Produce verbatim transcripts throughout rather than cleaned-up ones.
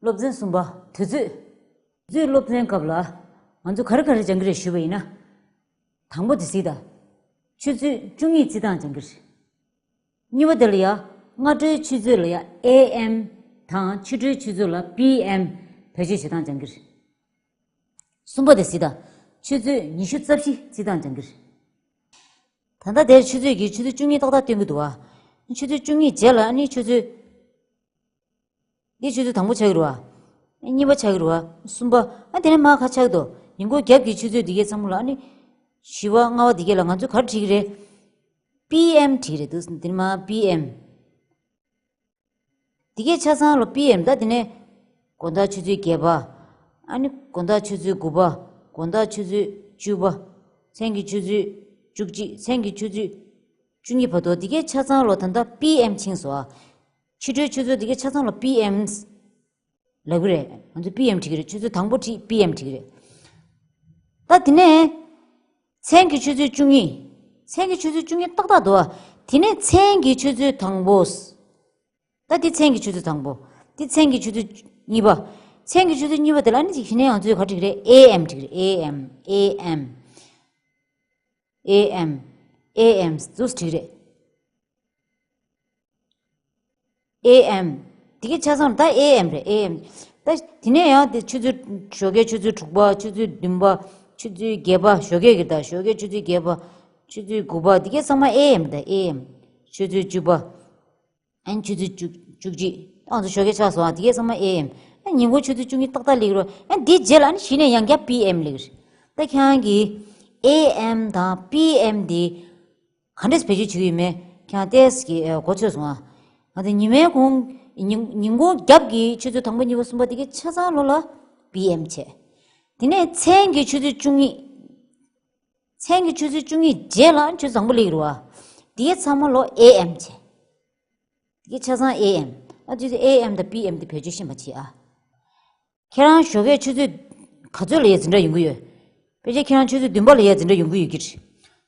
སློབ་ཚན་གསུམ་པ། དུས་ཚོད། དུས་ཚོད་སློབ་ཚན་སྐབས་ལ་ང་ཚོ་ག་རེ་ག་རེ་སྦྱང་གི་རེད་ཞུས་པ་ཡིན་ན། དང་པོ་དེ་གཟིགས་དང་། ཆུ་ཚོད་བཅུ་གཉིས་རྩིས་སྟངས་སྦྱང་གི་རེད། གཉིས་པ་དེ་ལ་ཡ། སྔ་དྲོའི་ཆུ་ཚོད་ལ་ཡ་ཨེ་ཨེམ་དང་ཕྱི་དྲོའི་ཆུ་ཚོད་ལ་པི་ཨེམ་བེད་སྤྱོད་བྱེད་སྟངས་སྦྱང་གི་རེད། གསུམ་པ་དེ་གཟིགས་དང་། ཆུ་ཚོད་ཉི་ཤུ་རྩ་བཞི་རྩིས་སྟངས་སྦྱང་གི་རེད། ད་ལྟ་དེར་ཆུ་ཚོད་ཀྱི་ཆུ་ཚོད་བཅུ་གཉིས་ཏག་ཏག་སྟོན་གྱི་འདུག་བ། ཆུ་ཚོད་བཅུ་གཉིས་རྗེས་ལ་ཨ་ནི་ཆུ་ཚོད། འདི་ཆུ་ཚོད་དང་པོ་ཆགས་ཀྱི་རེད་བ། གཉིས་པ་ཆགས་ཀྱི་རེད་བ། གསུམ་པ། ཨ་དེ་ནས་མར་ག་ཆགས་འདུག་ཉིན་གུང་རྒྱབ་ཀྱི་ཆུ་ཚོད་འདི་གའི་ཚང་མ་ལ་ཨ་ནི། བཞི་པ་ལྔ་པ་འདི་གའི་ལ་ང་ཚོས་ག་རེ་བྲིས་ཀྱི་རེད། པི་ཨེམ་བྲིས་ཀྱི་རེད་འདུག་འདི་ནས་མར་པི་ཨེམ། འདི་གའི་ཆ་ཚང་ལ་པི་ཨེམ། ད་དེ་ནས། དགོང་དག་ཆུ་ཚོད་བརྒྱད་པ། ཨ་ནི་དགོང་དག་ཆུ་ཚོད་དགུ་པ། དགོང་དག་ཆུ་ཚོད་བཅུ་པ། མཚན་གྱི་ཆུ་ཚོད་བཅུ་གཅིག་མཚན་གྱི་ཆུ་ཚོད་བཅུ་གཉིས་བར་དུ་འདི་གའི་ཆ་ཚང་ལ་ད་ལྟ་པི་ཨེམ་ཕྱིན་སོང་ཨ། ཕྱི་དྲོའི་ཆུ་ཚོད་འདི་གའི་ཆ་ཚང་ལ་པི་ཨེམ་ལབ་ཀྱི་རེད། ང་ཚོས་པི་ཨེམ་བྲིས་ཀྱི་རེད། ཆུ་ཚོད་དང་པོ་བྲིས་པི་ཨེམ་བྲིས་ཀྱི་རེད། ད་དེ་ནས། མཚན་གྱི་ཆུ་ཚོད་བཅུ་གཉིས། མཚན་གྱི་ཆུ་ཚོད་བཅུ་གཉིས་ཏག་ཏག་འདུག་ཨ། དེ་ནས་མཚན་གྱི་ཆུ་ཚོད་དང་པོ། ད་འདི་མཚན་གྱི་ཆུ་ཚོད་དང་པོ། འདི་མཚན་གྱི་ཆུ་ཚོད་གཉིས་པ། མཚན་གྱི་ཆུ་ཚོད་གཉིས་པ་དེ་ལ་ནི་གཞི་ནས་ང་ཚོས་ག་རེ་བྲིས་ཀྱི་རེད། ཨེ་ཨེམ་བྲིས་ཀྱི་རེད། ཨེ་ཨེམ། ཨེ་ཨེམ། ཨེ་ཨེམ། ཨེ་ཨེམ་ཟུག་བྲིས་ཀྱི་རེད། ཨེ་ཨེམ། དེ་གའི་ཆ་ཚང་ད་ཨེ་ཨེམ་རེད། ཨེ་ཨེམ། ད་དེ་ནས་ཡང་དེ་ཆུ་ཚོད། ཞོགས་ཀའི་ཆུ་ཚོད་དྲུག་པ། ཆུ་ཚོད་བདུན་པ། ཆུ་ཚོད་བརྒྱད་པ། ཞོགས་ཀའི་གི་ད་ཞོགས་ཀའི་ཆུ་ཚོད་བརྒྱད་པ། ཆུ་ཚོད་དགུ་པ། དེ་གའི་ཚང་མ་ཨེ་ཨེམ་ད་ཨེ་ཨེམ། ཆུ་ཚོད་བཅུ་པ། ཨན་ཆུ་ཚོད་བཅུ་བཅུ་གཅིག་ཨང་ཚོ་ཞོགས་ཀའི་ཆགས་སོང་ཨ། དེ་གའི་ཚང་མ་ཨེ་ཨེམ། ཨན་ཉིན་གུང་ཆུ་ཚོད་བཅུ་གཉིས་ཏག་ཏག་སླེབས་རོ། ཨན་དེ་རྗེས་ལ་ཨན་གཞི་ནས་ཡང་བསྐྱར་པི་ཨེམ་སླེབས་རེད། ད་ཁྱེད་རང་གིས་ཨེ་ཨེམ་དང་པི་ཨེམ་དེ་ག་འདྲས་བེད་སྤྱོད་བྱེད་ཀྱི་ཡོད་མེད་ཁྱེད་རང་ཏོག་ཙམ་གྱིས་ཨ་གོ་ཆོད་སོང་ཨ། ང་ཚོ་ཉི་མའི་གུང་། ཉིན་ཉིན་གུང་རྒྱབ་ཀྱི་ཆུ་ཚོད་དང་པོ་གཉིས་པ་གསུམ་པ་དེ་གའི་ཆ་ཚང་ལོ་ལ་པི་ཨེམ་བྱས། དེ་ནས་མཚན་གྱི་ཆུ་ཚོད་བཅུ་གཉིས། མཚན་གྱི་ཆུ་ཚོད་བཅུ་གཉིས་རྗེས་ལ་ཆུ་ཚོད་བཟང་པོ་སླེབས་རེད་བ། དེའི་ཚང་མ་ལོ་ཨེ་ཨེམ་བྱས། དེ་གའི་ཆ་ཚང་ཨེ་ཨེམ། ཨ་ཆུ་ཚོད་ཨེ་ཨེམ་དང་པི་ཨེམ་དེ་བེད་སྤྱོད་ཤེས་པ་བྱེད་ཨ། ཁྱེད་རང་ཞོགས་ཀའི་ཆུ་ཚོད་ག་ཚོད་ལ་ཡ་འཛིན་གྲྭ་ཡོང་གི་ཡོད། ཕལ་ཆེར་ཁྱེད་རང་ཆུ་ཚོད་བདུན་པ་ལ་ཡ་འཛིན་གྲྭ་ཡོང་གི་ཡོད་ཀྱི་རེད།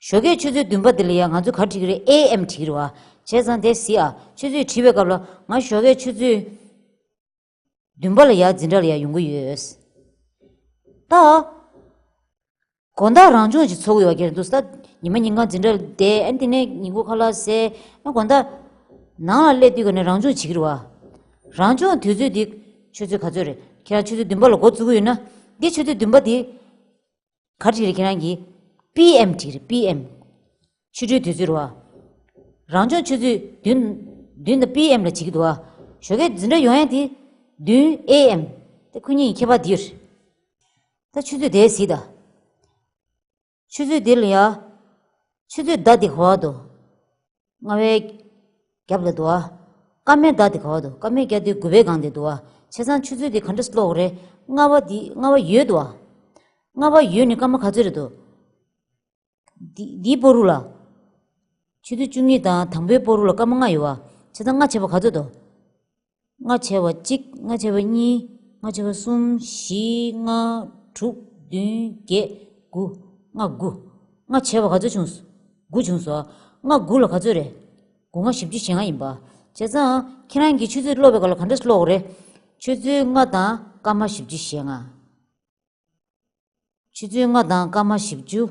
ཞོགས་ཀའི་ཆུ་ཚོད་བདུན་པ་དེ་ལ་ཡ་ང་ཚོས་ག་རེ་བྲིས་ཀྱི་རེད། ཨེ་ཨེམ་བྲིས་ཀྱི་རེད་བ། བྱས་ཙང་དེ་གཟིགས་ཨ། ཆུ་ཚོད་བྲིས་པའི་སྐབས་ལ་ང་ཞོགས་ཀའི་ཆུ་ཚོད་བདུན་པ་ལ་ཡ་འཛིན་གྲྭ་ལ་ཡ་ཡོང་གི་ཡོད། ད། དགོང་དག་རང་སྦྱོང་ཞིག་ཚོགས་ཡོད་ཀྱི་འདུག་ས། ཉི་མ་ཉིན་གང་འཛིན་གྲྭ་ལ་བསྡད། ཨ་ནི་དེ་ནས་ཉིན་གུང་ཁ་ལག་ཟས། ཨ་དགོང་དག་ནང་ལ་སླེབས་དུས་ཀ་ནས་རང་སྦྱོང་བྱེད་ཀྱི་རེད་བ། རང་སྦྱོང་དུས་ཚོད་འདི་ཆུ་ཚོད་ག་ཚོད་རེད། ཁྱེད་རང་ཆུ་ཚོད་བདུན་པ་ལ་འགོ་བཙུགས་ཀྱི་ཡོད་ན། འདི་ཆུ་ཚོད་བདུན་པ་འདི་ག་རེ་བྲིས་རེད། ཁྱེད་རང་གིས་པི་ཨེམ་བྲིས་རེད། པི་ཨེམ། ཕྱི་དྲོའི་དུས་ཚོད་རེད་བ། རང་སྦྱོང་ཆུ་ཚོད་བདུན། བདུན་དང་པི་ཨེམ་ལ་བྱེད་ཀྱི་འདུག་བ། ཞོགས་ཀའི་འཛིན་གྲྭ་ཡོང་ཡ་དེ་བདུན་ཨེ་ཨེམ། དེ་ཁོ་གཉིས་ཀྱི་ཁྱད་པར་འདི་ཡོད་རེད། ད་ཆུ་ཚོད་དེ་གཟིགས་དང་། ཆུ་ཚོད་འདི་ལ་ཡ། ཆུ་ཚོད་ཟླ་འདི་ག་པར་འདུག་ལྔ་པའི་རྒྱབ་ལ་འདུག་ཨ། སྐར་མའི་ཟླ་འདི་ག་པར་འདུག་སྐར་མའི་ཟླ་འདི་དགུ་པའི་སྒང་འདི་འདུག་ཨ། བྱས་ཙང་ཆུ་ཚོད་འདི་ག་འདྲས་ཀློག་དགོས་རེད། ལྔ་པ་འདི་ལྔ་པ་ཡོལ་འདུག་ཨ། ལྔ་པ་ཡོལ་ནས་སྐར་མ་ག་ཚོད་རེད་འདུག་འདི་འདིའི་སྤོ་རུ་ལ། ཆུ་ཚོད་བཅུ་གཉིས་དང་དང་པོའི་སྤོ་རུ་ལ་སྐར་མ་ལྔ་ཡོད་བ། བྱས་ཙང་ལྔ་བྱས་པ་ག་ཚོད་འདུག་ལྔ་བྱས་པ་གཅིག་ལྔ་བྱས་པ་གཉིས། ལྔ་བྱས་པ་གསུམ། བཞི། ལྔ། དྲུག་བདུན། བརྒྱད། དགུ། ལྔ་དགུ། ལྔ་བྱས་པ་ག་ཚོད་བྱུང་སོང་། དགུ་བྱུང་སོང་། ལྔ་དགུ་ལ་ག་ཚོད་རེད། དགུ་ལྔ་བཞི་བཅུ་ཞེ་ལྔ་ཡིན་པ། བྱས་ཙང་ཁྱེད་རང་གིས་ཆུ་ཚོད་ཀློག་པའི་སྐབས་ལ་ག་འདྲས་ཀློག་དགོས་རེད། ཆུ་ཚོད་ལྔ་དང་སྐར་མ་བཞི་བཅུ་ཞེ་ལྔ། ཆུ་ཚོད་ལྔ་དང་སྐར་མ་བཞི་བཅུ་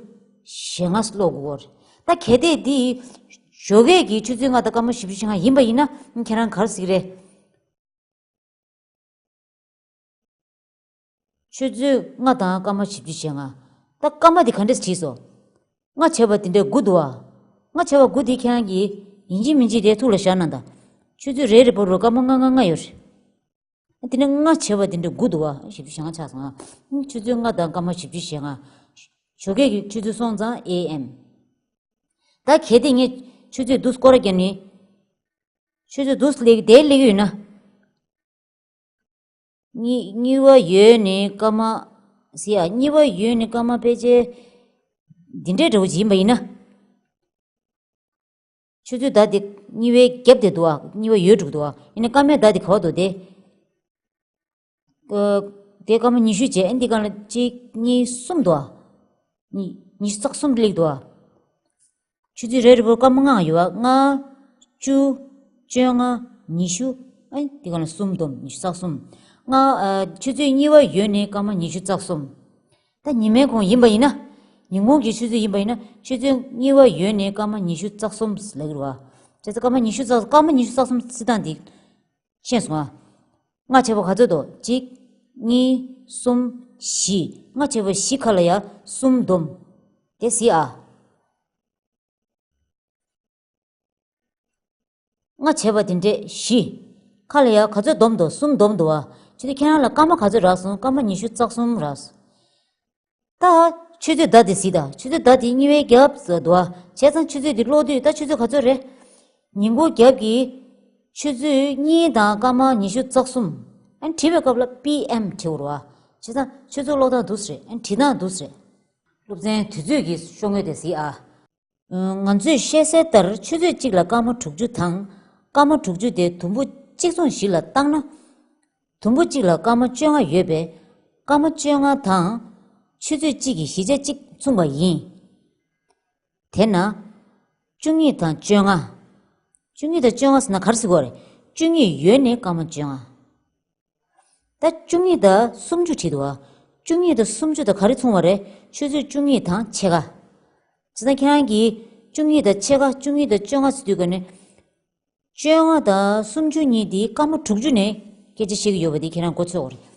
ཞེ་ལྔ་ཀློག་དགོས་རེད། ད་གལ་ཏེ་འདི་ཞོགས་ཀས་ཀྱི་ཆུ་ཚོད་ལྔ་དང་སྐར་མ་བཞི་བཅུ་ཞེ་ལྔ་ཡིན་པ་ཡིན་ན་ཁྱེད་རང་ག་རེ་ཟེར་གྱི་རེད། ཆུ་ཚོད་ལྔ་དང་སྐར་མ་བཞི་བཅུ་ཞེ་ལྔ། ད་སྐར་མ་འདི་ག་འདྲས་བྲིས་སོང་། ལྔ་བྱས་པ་འདི་འདྲའི་དགུ་འདུག་བ། ལྔ་བྱས་པ་དགུ་འདི་ཁྱེད་རང་གིས་ཡིན་གཅིག་མིན་གཅིག་དེ་ཐུགས་ལ་བཞག་གནང་དང་། ཆུ་ཚོད་རེ་རེ་བར་དུ་སྐར་མ་ལྔ་ལྔ་ལྔ་ཡོད་རེད། དེ་ནས་ལྔ་བྱས་པ་དེ་འདྲ་དགུ་འདུག་བ། བཞི་བཅུ་ཞེ་ལྔ་ཆགས་སོང་ང་། ཆུ་ཚོད་ལྔ་དང་སྐར་མ་བཞི་བཅུ་ཞེ་ལྔ། ཞོགས་ཀས་ཀྱི་ཆུ་ཚོད་སོང་ཙང་ཨེ་ཨེམ། ད་གལ་ཏེ་ངས་ཆུ་ཚོད་འདུག་སྐོར་ར་བརྒྱབ་ནས། ཆུ་ཚོད་འདུག་སླེབས་དེ་སླེབས་ཀྱི་ཡོད་ན། གཉིས་གཉིས་པ་ཡོལ་ནས་སྐར་མ། ཟེར་ཡ་གཉིས་པ་ཡོལ་ནས་སྐར་མ་ཕལ་ཆེར། འདི་འདྲའི་འདྲ་བོ་ཅིག་ཡིན་པ་ཡིན་ན། ཆུ་ཚོད་ཟླ་དེ་གཉིས་པའི་རྒྱབ་དེ་འདུག་ཨ། གཉིས་པ་ཡོལ་འགྲོ་གི་འདུག་ཨ། ཡིན་ནའི་སྐར་མའི་ཟླ་དེ་ག་པར་འདུག་དེ། ཨ། དེ་སྐར་མ་ཉི་ཤུ་བྱས། ཨ་འདི་སྒང་ལ་གཅིག་གཉིས་གསུམ་འདུག་ཨ། ཉི་ཉི་ཤུ་རྩ་གསུམ་སླེབས་འདུག་ཨ། ཆུ་ཚོད་རེ་རེ་བར་སྐར་མ་ལྔ་ཡོད་ཨ། ལྔ། བཅུ། བཅོ་ལྔ། ཉི་ཤུ། ཨ་ནི་དེ་ག་ལ་གསུམ་བསྡོམས་ཉི་ཤུ་རྩ་གསུམ། ལྔ་ཨ་ཆུ་ཚོད་གཉིས་པ་ཡོལ་ནས་སྐར་མ་ཉི་ཤུ་རྩ་གསུམ། ད་ཉི་མའི་གུང་ཡིན་པ་ཡིན་ན། ཉིན་གུང་གི་ཆུ་ཚོད་ཡིན་པ་ཡིན་ན་ཆུ་ཚོད་གཉིས་པ་ཡོལ་ནས་སྐར་མ་ཉི་ཤུ་རྩ་གསུམ་ལབ་ཀྱི་རེད་བ། བྱས་ཙང་སྐར་མ་ཉི་ཤུ་རྩ་སྐར་མ་ཉི་ཤུ་རྩ་གསུམ་བརྩི་སྟངས་འདི་ཤེས་སོང་ཨ། ལྔ་བྱས་པ་ག་ཚོད་འདུག་གཅིག་གཉིས། གསུམ། བཞི། ལྔ་བྱས་པ་བཞི་ཁ་ལ་ཡ་གསུམ་བསྡོམས། དེ་གཟིགས་ཨ། ལྔ་བྱས་པ་དེ་འདྲས་བཞི། ཁ་ལ་ཡ་ག་ཚོད་བསྡོམས་འདུག་གསུམ་བསྡོམས་འདུག་བ། ཆུ་ཚོད་ཁྱེད་རང་ལ་སྐར་མ་ག་ཚོད་རག་སོང་། སྐར་མ་ཉི་ཤུ་རྩ་གསུམ་རག་སོང་། ད་ཆུ་ཚོད་ཟླ་དེ་གཟིགས་དང་། ཆུ་ཚོད་ཟླ་དེ་གཉིས་པའི་རྒྱབ་ཟེར་འདུག་བ། བྱས་ཙང་ཆུ་ཚོད་དེ་ཀློག་དུས་ད་ཆུ་ཚོད་ག་ཚོད་རེད། ཉིན་གུང་རྒྱབ་ཀྱི་ཆུ་ཚོད་གཉིས་དང་སྐར་མ་ཉི་ཤུ་རྩ་གསུམ། ཨ་ནི་བྲིས་པའི་སྐབས་ལ་པི་ཨེམ་བྲིས་འོ་ར་བ། བྱས་ཙང་ཆུ་ཚོད་ཀློག་སྟངས་འདུག་སེ་རེད། ཨ་ནི་བྲིས་སྟངས་འདུག་སེ་རེད། སློབ་ཚན་དུས་ཚོད་ཀྱི་ཤོག་ངོས་དེ་གཟིགས་ཨ། ང་ཚོས་ཤེས་གསལ་ལྟར་ཆུ་ཚོད་གཅིག་ལ་སྐར་མ་དྲུག་ཅུ་དང་། སྐར་མ་དྲུག་ཅུ་དེ་དུམ་བུ་གཅིག་མཚུངས་ཤིག་ལ་བཏང་ན། དུམ་བུ་གཅིག་ལ་སྐར་མ་བཅོ་ལྔ་ཡོད་པས། སྐར་མ་བཅོ་ལྔ་དང་ཆུ་ཚོད་གཅིག་གི་བཞི་ཆ་གཅིག་མཚུངས་པ་ཡིན། དེས་ན། བཅུ་གཉིས་དང་བཅོ་ལྔ། བཅུ་གཉིས་དང་བཅོ་ལྔ་ཟེར་ན་ག་རེ་ཟེར་དགོས་རེད། བཅུ་གཉིས་ཡོལ་ནས་སྐར་མ་བཅོ་ལྔ། ད་བཅུ་གཉིས་དང་སུམ་ཅུ་བྲིས་འདུག་བ། བཅུ་གཉིས་དང་སུམ་ཅུ་དང་ག་རེ་མཚུངས་པ་རེད། ཆུ་ཚོད་བཅུ་གཉིས་དང་ཕྱེད་ཀ། བྱས་ཙང་ཁྱེད་རང་གིས་བཅུ་གཉིས་དང་ཕྱེད་ཀ་བཅུ་གཉིས་དང་བཅོ་ལྔ་ཟེར་དུས་ག་ནས། བཅོ་ལྔ་དང་སུམ་ཅུ་གཉིས་དེ་སྐར་མ་དྲུག་ཅུ་ནས་སྐད་ཆ་བཤད་ཀྱི་ཡོད་པ་དེ་ཁྱེད་རང་མགོ་ཚོད་དགོས་རེད།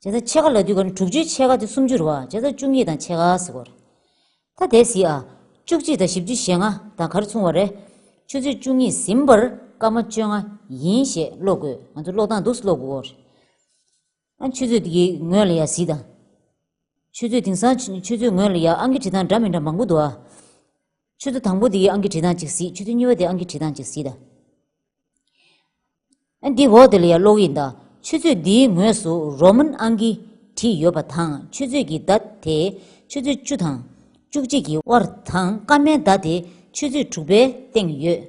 བྱས་ཙང་ཕྱེད་ཀ་ལབ་དུས་ག་ནས་དྲུག་ཅུའི་ཕྱེད་ཀ་དེ་སུམ་ཅུ་རེད་བ། བྱས་ཙང་བཅུ་གཉིས་དང་ཕྱེད་ཀ་ཟེར་དགོས་རེད། ད་དེ་གཟིགས་ཨ། བཅུ་གཅིག་དང་བཞི་བཅུ་ཞེ་ལྔ་དང་ག་རེ་མཚུངས་པ་རེད། ཆུ་ཚོད་བཅུ་གཉིས་ཟིན་པར་སྐར་མ་བཅོ་ལྔ་ཡིན་ཞེས་ཀློག་དགོས། ང་ཚོ་ཀློག་སྟངས་འདུག་སེ་ཀློག་དགོས། ཨ་ཆུ་ཚོད་དེ་གའི་ངོས་ལ་ཡ་གཟིགས་དང་། ཆུ་ཚོད་དེང་སང་ཆུ་ཆུ་ཚོད་ངོས་ལ་ཡ་ཨང་ཀི་བྲིས་སྟངས་འདྲ་མི་འདྲ་མང་པོ་འདུག་ཨ། ཆུ་ཚོད་དང་པོ་དེ་གའི་ཨང་ཀི་བྲིས་སྟངས་གཅིག་གཟིགས། ཆུ་ཚོད་གཉིས་པ་དེ་ཨང་ཀི་བྲིས་སྟངས་གཅིག་གཟིགས་དང་། ཨ་འདི་འོག་དེ་ལ་ཡ་ཀློག་གི་ཡིན་ད། ཆུ་ཚོད་འདིའི་ངོས་སུ་རོ་མན་ཨང་ཀི་བྲིས་ཡོད་པ་དང་། ཆུ་ཚོད་ཀྱི་བརྡ་དེ་ཆུ་ཚོད་བཅུ་དང་བཅུ་གཅིག་གི་དབར་དང་། སྐར་མའི་བརྡ་དེ་ཆུ་ཚོད་དྲུག་པའི་སྟེང་ཡོད།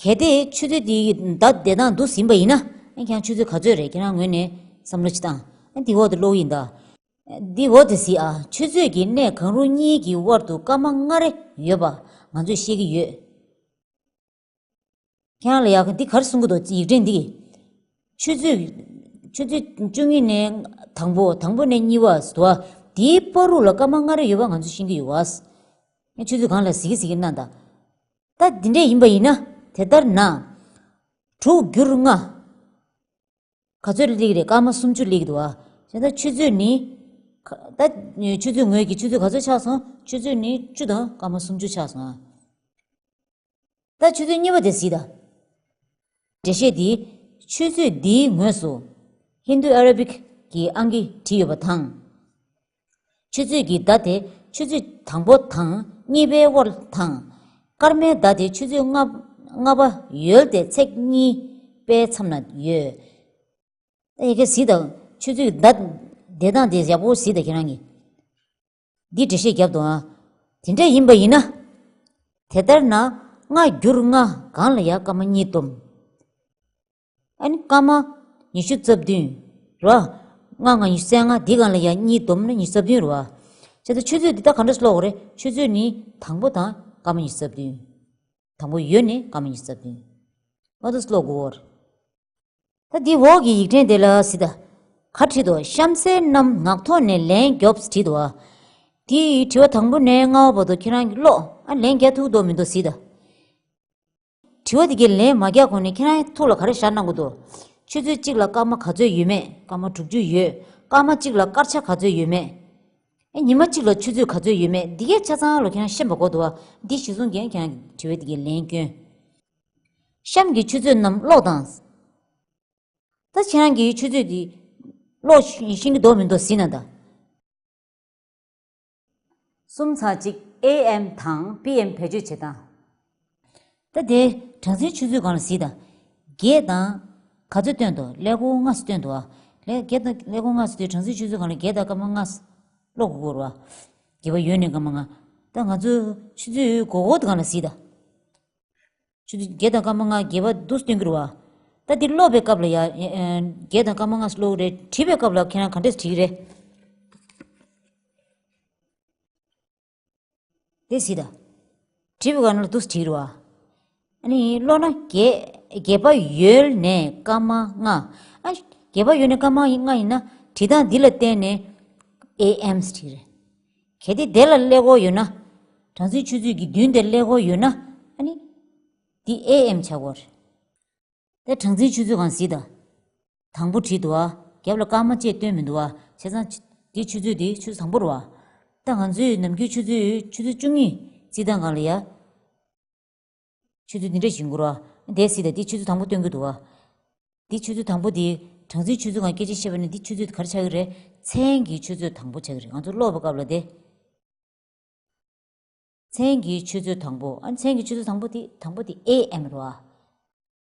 གལ་ཏེ་ཆུ་ཚོད་འདིའི་བརྡ་བསྡད་སྟངས་འདུག་ཟིན་པ་ཡིན་ན། ཨ་ཁྱེད་རང་ཆུ་ཚོད་ག་ཚོད་རེད། ཁྱེད་རང་ངོས་ནས་བསམ་བློ་ཅིག་བཏང་། ཨ་འདི་འོག་ཏུ་ཀློག་གི་ཡིན་ད། འདི་འོག་དེ་གཟིགས་ཨ། ཆུ་ཚོད་ཀྱི་གནས་གང་རུང་གཉིས་ཀྱི་དབར་དུ་སྐར་མ་ལྔ་རེ་ཡོད་པ་ང་ཚོས་ཤེས་ཀྱི་ཡོད། ཁྱེད་རང་ལ་ཡག་འདི་ག་རེ་གསུང་གི་འདུག་ཡིག་ཕྲེང་འདི་གིས། ཆུ་ཚོད། ཆུ་ཚོད་བཅུ་གཉིས་ནས་དང་པོ། དང་པོ་ནས་གཉིས་པ་ཟེར་བ། དེའི་བར་དུ་ལ་སྐར་མ་ལྔ་རེ་ཡོད་པ་ང་ཚོས་ཤེས་ཀྱི་ཡོད་པ། ངས་ཆུ་ཚོད་སྒང་ལ་གཟིགས་ཀྱི་གཟིགས་ཀྱི་གནང་དང་། ད་འདི་འདྲས་ཡིན་པ་ཡིན་ན། དེ་ལྟར་ན། དྲུག་བསྒྱུར་ལྔ། ག་ཚོད་སླེབས་ཀྱི་རེད། སྐར་མ་སུམ་ཅུ་སླེབས་ཀྱི་འདུག་བ། བྱས་ཙང་ཆུ་ཚོད་ནི། ད་ཆུ་ཚོད་ངོས་ཀྱི་ཆུ་ཚོད་ག་ཚོད་ཆགས་སོང་། ཆུ་ཚོད་ནི་བཅུ་དང་སྐར་མ་སུམ་ཅུ་ཆགས་སོང་ཨ། ད་ཆུ་ཚོད་གཉིས་པ་དེ་གཟིགས་དང་། འགྲེལ་བཤད་འདི། ཆུ་ཚོད་འདིའི་ངོས་སུ། ཧིན་རྡུ་ཨ་ར་བིག་གི་ཨང་ཀི་བྲིས་ཡོད་པ་དང་། ཆུ་ཚོད་ཀྱི་བརྡ་དེ་ཆུ་ཚོད་དང་པོ་དང་གཉིས་པའི་དབར་དང་། སྐར་མའི་བརྡ་དེ་ཆུ་ཚོད་ལྔ་ལྔ་པ་ཡོལ་ཏེ་ཚེག་གཉིས་པའི་མཚམས་ན་ཡོད། ད་ཡི་གེ་གཟིགས་དང་། ཆུ་ཚོད་བརྡ་བསྡད་སྟངས་དེ་ཡག་པོ་གཟིགས་དང་ཁྱེད་རང་གིས། འདི་འགྲེལ་བཤད་བརྒྱབ་འདུག་ཨ། དེ་འདྲ་ཡིན་པ་ཡིན་ན། དེ་ལྟར་ན། ལྔ་བསྒྱུར་ལྔ་སྒང་ལ་ཡ་སྐར་མ་གཉིས་བསྡོམས། ཨ་ནི་སྐར་མ་ཉི་ཤུ་རྩ་བདུན། རེད་བ། ལྔ་ལྔ་ཉི་ཤུ་རྩ་ལྔ། འདི་སྒང་ལ་ཡ་གཉིས་བསྡོམས་ན་ཉི་ཤུ་རྩ་བདུན་རེད་བ། བྱས་ཙང་ཆུ་ཚོད་འདི་ད་ག་འདྲ་ཀློག་དགོས་རེད། ཆུ་ཚོད་ནི་དང་པོ་དང་སྐར་མ་ཉི་ཤུ་རྩ་བདུན། དང་པོ་ཡོལ་ནས་སྐར་མ་ཉི་ཤུ་རྩ་བདུན། ཨ་འདུག་སེ་ཀློག་དགོས་རེད། ད་འདི་འོག་གི་ཡིག་ཕྲེང་དེ་ལ་གཟིགས་དང་། ག་བྲིས་འདུག་གཤམ་གསལ་རྣམས་ངག་ཐོག་ནས་ལན་རྒྱོབས་བྲིས་འདུག་བ། དེའི་དྲི་བ་དང་པོ་ནས་ལྔ་པ་བར་དུ་ཁྱེད་རང་གིས་ཀློག་ཨ་ལན་རྒྱག་ཐུབ་འདུག་མི་འདུག་གཟིགས་དང་། དྲི་བ་དེ་གའི་ལན་མ་རྒྱག་གོང་ནས་ཁྱེད་རང་ཐུགས་ལ་ག་རེ་ཤར་གནང་གི་འདུག་ཆུ་ཚོད་གཅིག་ལ་སྐར་མ་ག་ཚོད་ཡོད་མེད། སྐར་མ་དྲུག་ཅུ་ཡོད། སྐར་མ་གཅིག་ལ་སྐར་ཆ་ག་ཚོད་ཡོད་མེད། ཨེ་ཉི་མ་གཅིག་ལ་ཆུ་ཚོད་ག་ཚོད་ཡོད་མེད། འདི་གའི་ཆ་ཚང་ལ་ཁྱེད་རང་ཤེས་པ་དགོས་འདུག་བ། འདི་གཞི་བཟུང་གིས་ཁྱེད་རང་གི་དྲི་བ་དེ་གའི་ལན་སྐྱོན། གཤམ་གྱི་ཆུ་ཚོད་རྣམས་ཀློག་དང་། ད་ཁྱེད་རང་གིས་ཆུ་ཚོད་འདི་ཀློག་ཤེས་ཀྱི་འདུག་མི་འདུག་གཟིགས་གནང་དང་། གསུམ་ཚེག་གཅིག་ཨེ་ཨེམ་དང་པི་ཨེམ་བེད་སྤྱོད་བྱེད་སྟངས། ད་དེ་གྲངས་འཛིན་ཆུ་ཚོད་སྒང་ལ་གཟིགས་དང་། བརྒྱད་དང་ག་ཚོད་སྟོན་འདུག་ཀླད་ཀོར་ལྔ་ཙམ་སྟོན་འདུག་ཨ། ཀླད་བརྒྱད་དང་ཀླད་ཀོར་ལྔ་ཙམ་དེ་གྲངས་འཛིན་ཆུ་ཚོད་སྒང་ལ་བརྒྱད་དང་སྐར་མ་ལྔ་ཙམ་ཀློག་དགོས་རེད་བ། བརྒྱད་པ་ཡོལ་ནས་སྐར་མ་ལྔ། ད་ང་ཚོ་ཆུ་ཚོད་མགོ་སྐོར་དེ་སྒང་ལ་གཟིགས་དང་། ཆུ་ཚོད་བརྒྱད་དང་སྐར་མ་ལྔ་བརྒྱད་པ་འདུག་སྟོན་གྱི་རེད་བ། ད་འདི་ཀློག་པའི་སྐབས་ལ་ཡ། ཨེ་ཨེ་བརྒྱད་དང་སྐར་མ་ལྔ་ཀློག་གི་རེད། བྲིས་པའི་སྐབས་ལ་ཁྱེད་རང་ག་འདྲས་བྲིས་ཀྱི་རེད། དེ་གཟིགས་དང་། བྲིས་པའི་སྐབས་ལ་འདུག་བྲིས་ཀྱི་རེད་བ། ཨ་ནི་ཀློག་ན་བརྒྱད་ བརྒྱད་པ་ཡོལ་ནས་སྐར་མ་ལྔ། ཨ། བརྒྱད་པ་ཡོལ་ནས་སྐར་མ་ལྔ་ཡིན་ན་བྲིས་སྟངས་འདི་ལ་བརྟེན་ནས་ཨེ་ཨེམ་ཟེར་གྱི་རེད། གལ་ཏེ་དེ་ལ་ཀླད་ཀོར་ཡོད་ན། གྲངས་འཛིན་ཆུ་ཚོད་ཀྱི་མདུན་དེར་ཀླད་ཀོར་ཡོད་ན། ཨ་ནི། འདི་ཨེ་ཨེམ་ཆགས་ཀྱི་ཡོད་རེད། དེ་གྲངས་འཛིན་ཆུ་ཚོད་སྒང་གཟིགས་དང་། དང་པོ་བྲིས་འདུག་ཨ། རྒྱབ་ལ་སྐར་མ་བཅས་སྟོན་མི་འདུག་ཨ། བྱས་ཙང་། འདི་ཆུ་ཚོད་འདི་ཆུ་ཚོད་དང་པོ་རེད་བ། ད་ང་ཚོའི་ནམ་རྒྱུན་ཆུ་ཚོད་ཆུ་ཚོད་བཅུ་གཉིས་བརྩི་སྟངས་སྒང་ལ་ཡ། ཆུ་ཚོད་འདི་འདྲ་ཞིག་འགོར་བ། དེ་གཟིགས་དང་། འདི་ཆུ་ཚོད་དང་པོ་སྟོན་གྱི་འདུག་ཨ། འདི་ཆུ་ཚོད་དང་པོ་འདི། གྲངས་འཛིན་ཆུ་ཚོད་སྒང་སྐད་ཆ་བཤད་པ་ནི་འདི་ཆུ་ཚོད་ག་རེ་ཆགས་ཀྱི་རེད། མཚན་གྱི་ཆུ་ཚོད་དང་པོ་ཆགས་ཀྱི་རེད། ང་ཚོ་ཀློག་པའི་སྐབས་ལ་དེ། མཚན་གྱི་ཆུ་ཚོད་དང་པོ། ཨ། མཚན་གྱི་ཆུ་ཚོད་དང་པོ་དེ། དང་པོ་དེ་ཨེ་ཨེམ་རེད་བ།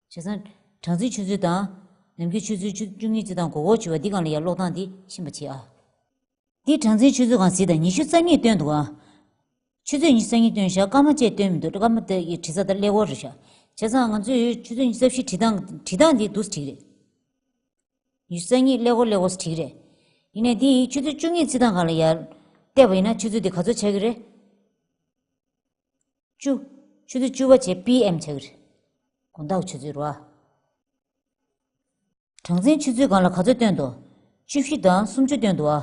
བྱས་ཙང་། གྲངས་འཛིན་ཆུ་ཚོད་དང་། ནམ་རྒྱུན་ཆུ་ཚོད་བཅུ་བཅུ་གཉིས་བརྩི་སྟངས་མགོ་སྐོར་བྱེད་པ་འདི་སྒང་ལ་ཡ་ཀློག་སྟངས་འདི་ཤེས་པ་བྱེད་ཨ། འདི་གྲངས་འཛིན་ཆུ་ཚོད་སྒང་གཟིགས་དང་། ཉི་ཤུ་རྩ་གཉིས་སྟོན་འདུག་ཨ། ཆུ་ཚོད་ཉི་ཤུ་རྩ་གཉིས་སྟོན་ཤག་སྐར་མ་བཅས་སྟོན་མི་འདུག་སྐར་མ་དེ་ཡི་བྲིས་ས་དང་ཀླད་ཀོར་རེད་ཤག་བྱས་ཙང་ང་ཚོས་ཆུ་ཚོད་ཉི་ཤུ་རྩ་བཞི་བྲིས་སྟངས། བྲིས་སྟངས་འདི་འདུག་སེ་བྲིས་རེད། ཉི་ཤུ་རྩ་གཉིས་ཀླད་ཀོར་ཀླད་ཀོར་བྲིས་རེད། ཡིན་ནའི་འདི་ཆུ་ཚོད་བཅུ་གཉིས་བརྩི་སྟངས་སྒང་ལ་ཡར་བལྟས་པ་ཡིན་ན་ཆུ་ཚོད་འདི་ག་ཚོད་ཆགས་ཀྱི་རེད། བཅུ། ཆུ་ཚོད་བཅུ་པ་བྱས་པི་ཨེམ་ཆགས་ཀྱི་རེད། དགོང་དག་ཆུ་ཚོད་རེད་བ། གྲངས་འཛིན་ཆུ་ཚོད་སྒང་ལ་ག་ཚོད་སྟོན་འདུག་བཅུ་བཞི་དང་སུམ་ཅུ་སྟོན་འདུག་ཨ།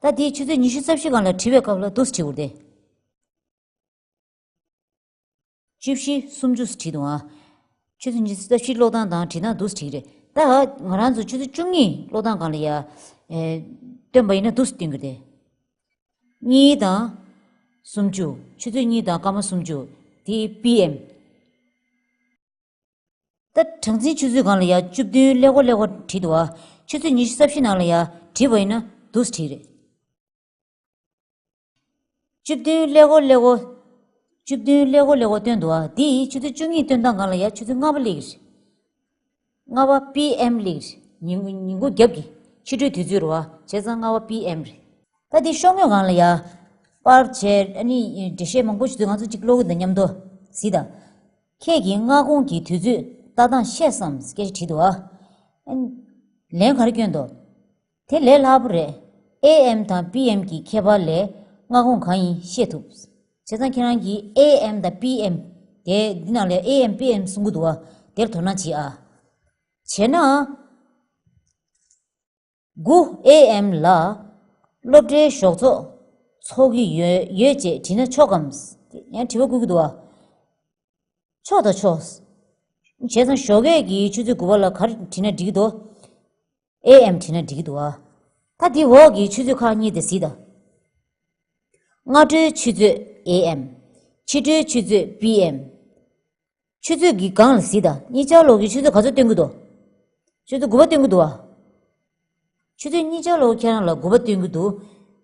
ད་འདི་ཆུ་ཚོད་ཉི་ཤུ་རྩ་བཞི་སྒང་ལ་བྲིས་པའི་སྐབས་ལ་འདུག་སེ་བྲིས་དགོས་རེད་དེ། བཅུ་བཞི། སུམ་ཅུ་བྲིས་འདུག་ཨ། ཆུ་ཚོད་ཉི་ཤུ་རྩ་བཞི་ཀློག་སྟངས་དང་བྲིས་སྟངས་འདུག་སེ་བྲིས་རེད། ད་ང་རང་ཚོ་ཆུ་ཚོད་བཅུ་གཉིས་ཀློག་སྟངས་སྒང་ལ་ཡ། ཨེ། སྟོན་པ་ཡིན་ན་འདུག་སེ་སྟོན་གྱི་རེད། གཉིས་དང་། སུམ་ཅུ། ཆུ་ཚོད་གཉིས་དང་སྐར་མ་སུམ་ཅུ། དེ་པི་ཨེམ། ད་གྲངས་འཛིན་ཆུ་ཚོད་སྒང་ལ་ཡ་བཅུ་བདུན་ཀླད་ཀོར་ཀླད་ཀོར་བྲིས་འདུག་ཨ། ཆུ་ཚོད་ཉི་ཤུ་རྩ་བཞི་ནང་ལ་ཡ་བྲིས་པ་ཡིན་ན་འདུག་སེ་བྲིས་རེད། བཅུ་བདུན་ཀླད་ཀོར་ཀླད་ཀོར། བཅུ་བདུན་ཀླད་ཀོར་ཀླད་ཀོར་སྟོན་འདུག་ཨ། འདི་ཡི་ཆུ་ཚོད་བཅུ་གཉིས་སྟོན་སྟངས་སྒང་ལ་ཡ་ཆུ་ཚོད་ལྔ་པ་སླེབས་ཀྱི་རེད། ལྔ་པ་པི་ཨེམ་སླེབས་ཀྱི་རེད། ཉིན་ཉིན་གུང་རྒྱབ་ཀྱི་ཕྱི་དྲོའི་དུས་ཚོད་རེད་བ། བྱས་ཙང་ལྔ་པ་པི་ཨེམ་རེད། ད་འདི་ཤོག་ངོས་སྒང་ལ་ཡ། པར་བྱས། ཨ་ནི་འགྲེལ་བཤད་མང་པོ་ཞིག་འདུག་ང་ཚོ་གཅིག་ཀློག་གི་འདུག་མཉམ་དུ་གཟིགས་དང་། ཁྱེད་ཀྱིས་སྔ་དགོང་གི་དུས་ཚོད་ལྟ་སྟངས་ཤེས་སམ་སྐད་ཆ་དྲིས་འདུག་ཨ། ལན་ག་རེ་བསྐྱོན་འདུག་དེ་ལས་སླ་པོ་རེད། ཨེ་ཨེམ་དང་པི་ཨེམ་གྱི་ཁྱད་པར་ལས་སྔ་དགོང་གང་ཡིན་ཤེས་ཐུབ། བྱས་ཙང་ཁྱེད་རང་གིས་ཨེ་ཨེམ་དང་པི་ཨེམ། དེ་འདི་ནང་ལ་ཨེ་ཨེམ་པི་ཨེམ་གསུང་གི་འདུག་བ། དེར་དོ་སྣང་བྱེད་ཨ། བྱས་ན། དགུ་ཨེ་ཨེམ་ལ་སློབ་གྲྭའི་ཞོགས་ཚོགས་འཚོགས་ཀྱི་ཡོད་ཡོད་ཅེས་དྲིས་ན་ཆོག་གམ། ཡང་དྲི་བ་བཀོད་ཀྱི་འདུག་བ། ཆོག་དང་ཆོག་བྱས་ཙང་ཞོགས་ཀས་ཀྱི་ཆུ་ཚོད་དགུ་པ་ལ་ག་རེ་བྲིས་ན་འགྲིག་གི་འདུག་ཨེ་ཨེམ་བྲིས་ན་འགྲིག་གི་འདུག་ཨ། ད་འདི་འོག་གི་ཆུ་ཚོད་ཁག་གཉིས་དེ་གཟིགས་དང་། སྔ་དྲོའི་ཆུ་ཚོད་ཨེ་ཨེམ། ཕྱི་དྲོའི་ཆུ་ཚོད་པི་ཨེམ། ཆུ་ཚོད་ཀྱི་སྒང་ལ་གཟིགས་དང་། གཉིས་ཆར་ལོག་གི་ཆུ་ཚོད་ག་ཚོད་སྟོན་གྱི་འདུག་ཆུ་ཚོད་དགུ་པ་སྟོན་གྱི་འདུག་བ། ཆུ་ཚོད་གཉིས་ཆར་ལོག་ཁྱེད་རང་ལ་དགུ་པ་སྟོན་གྱི་འདུག་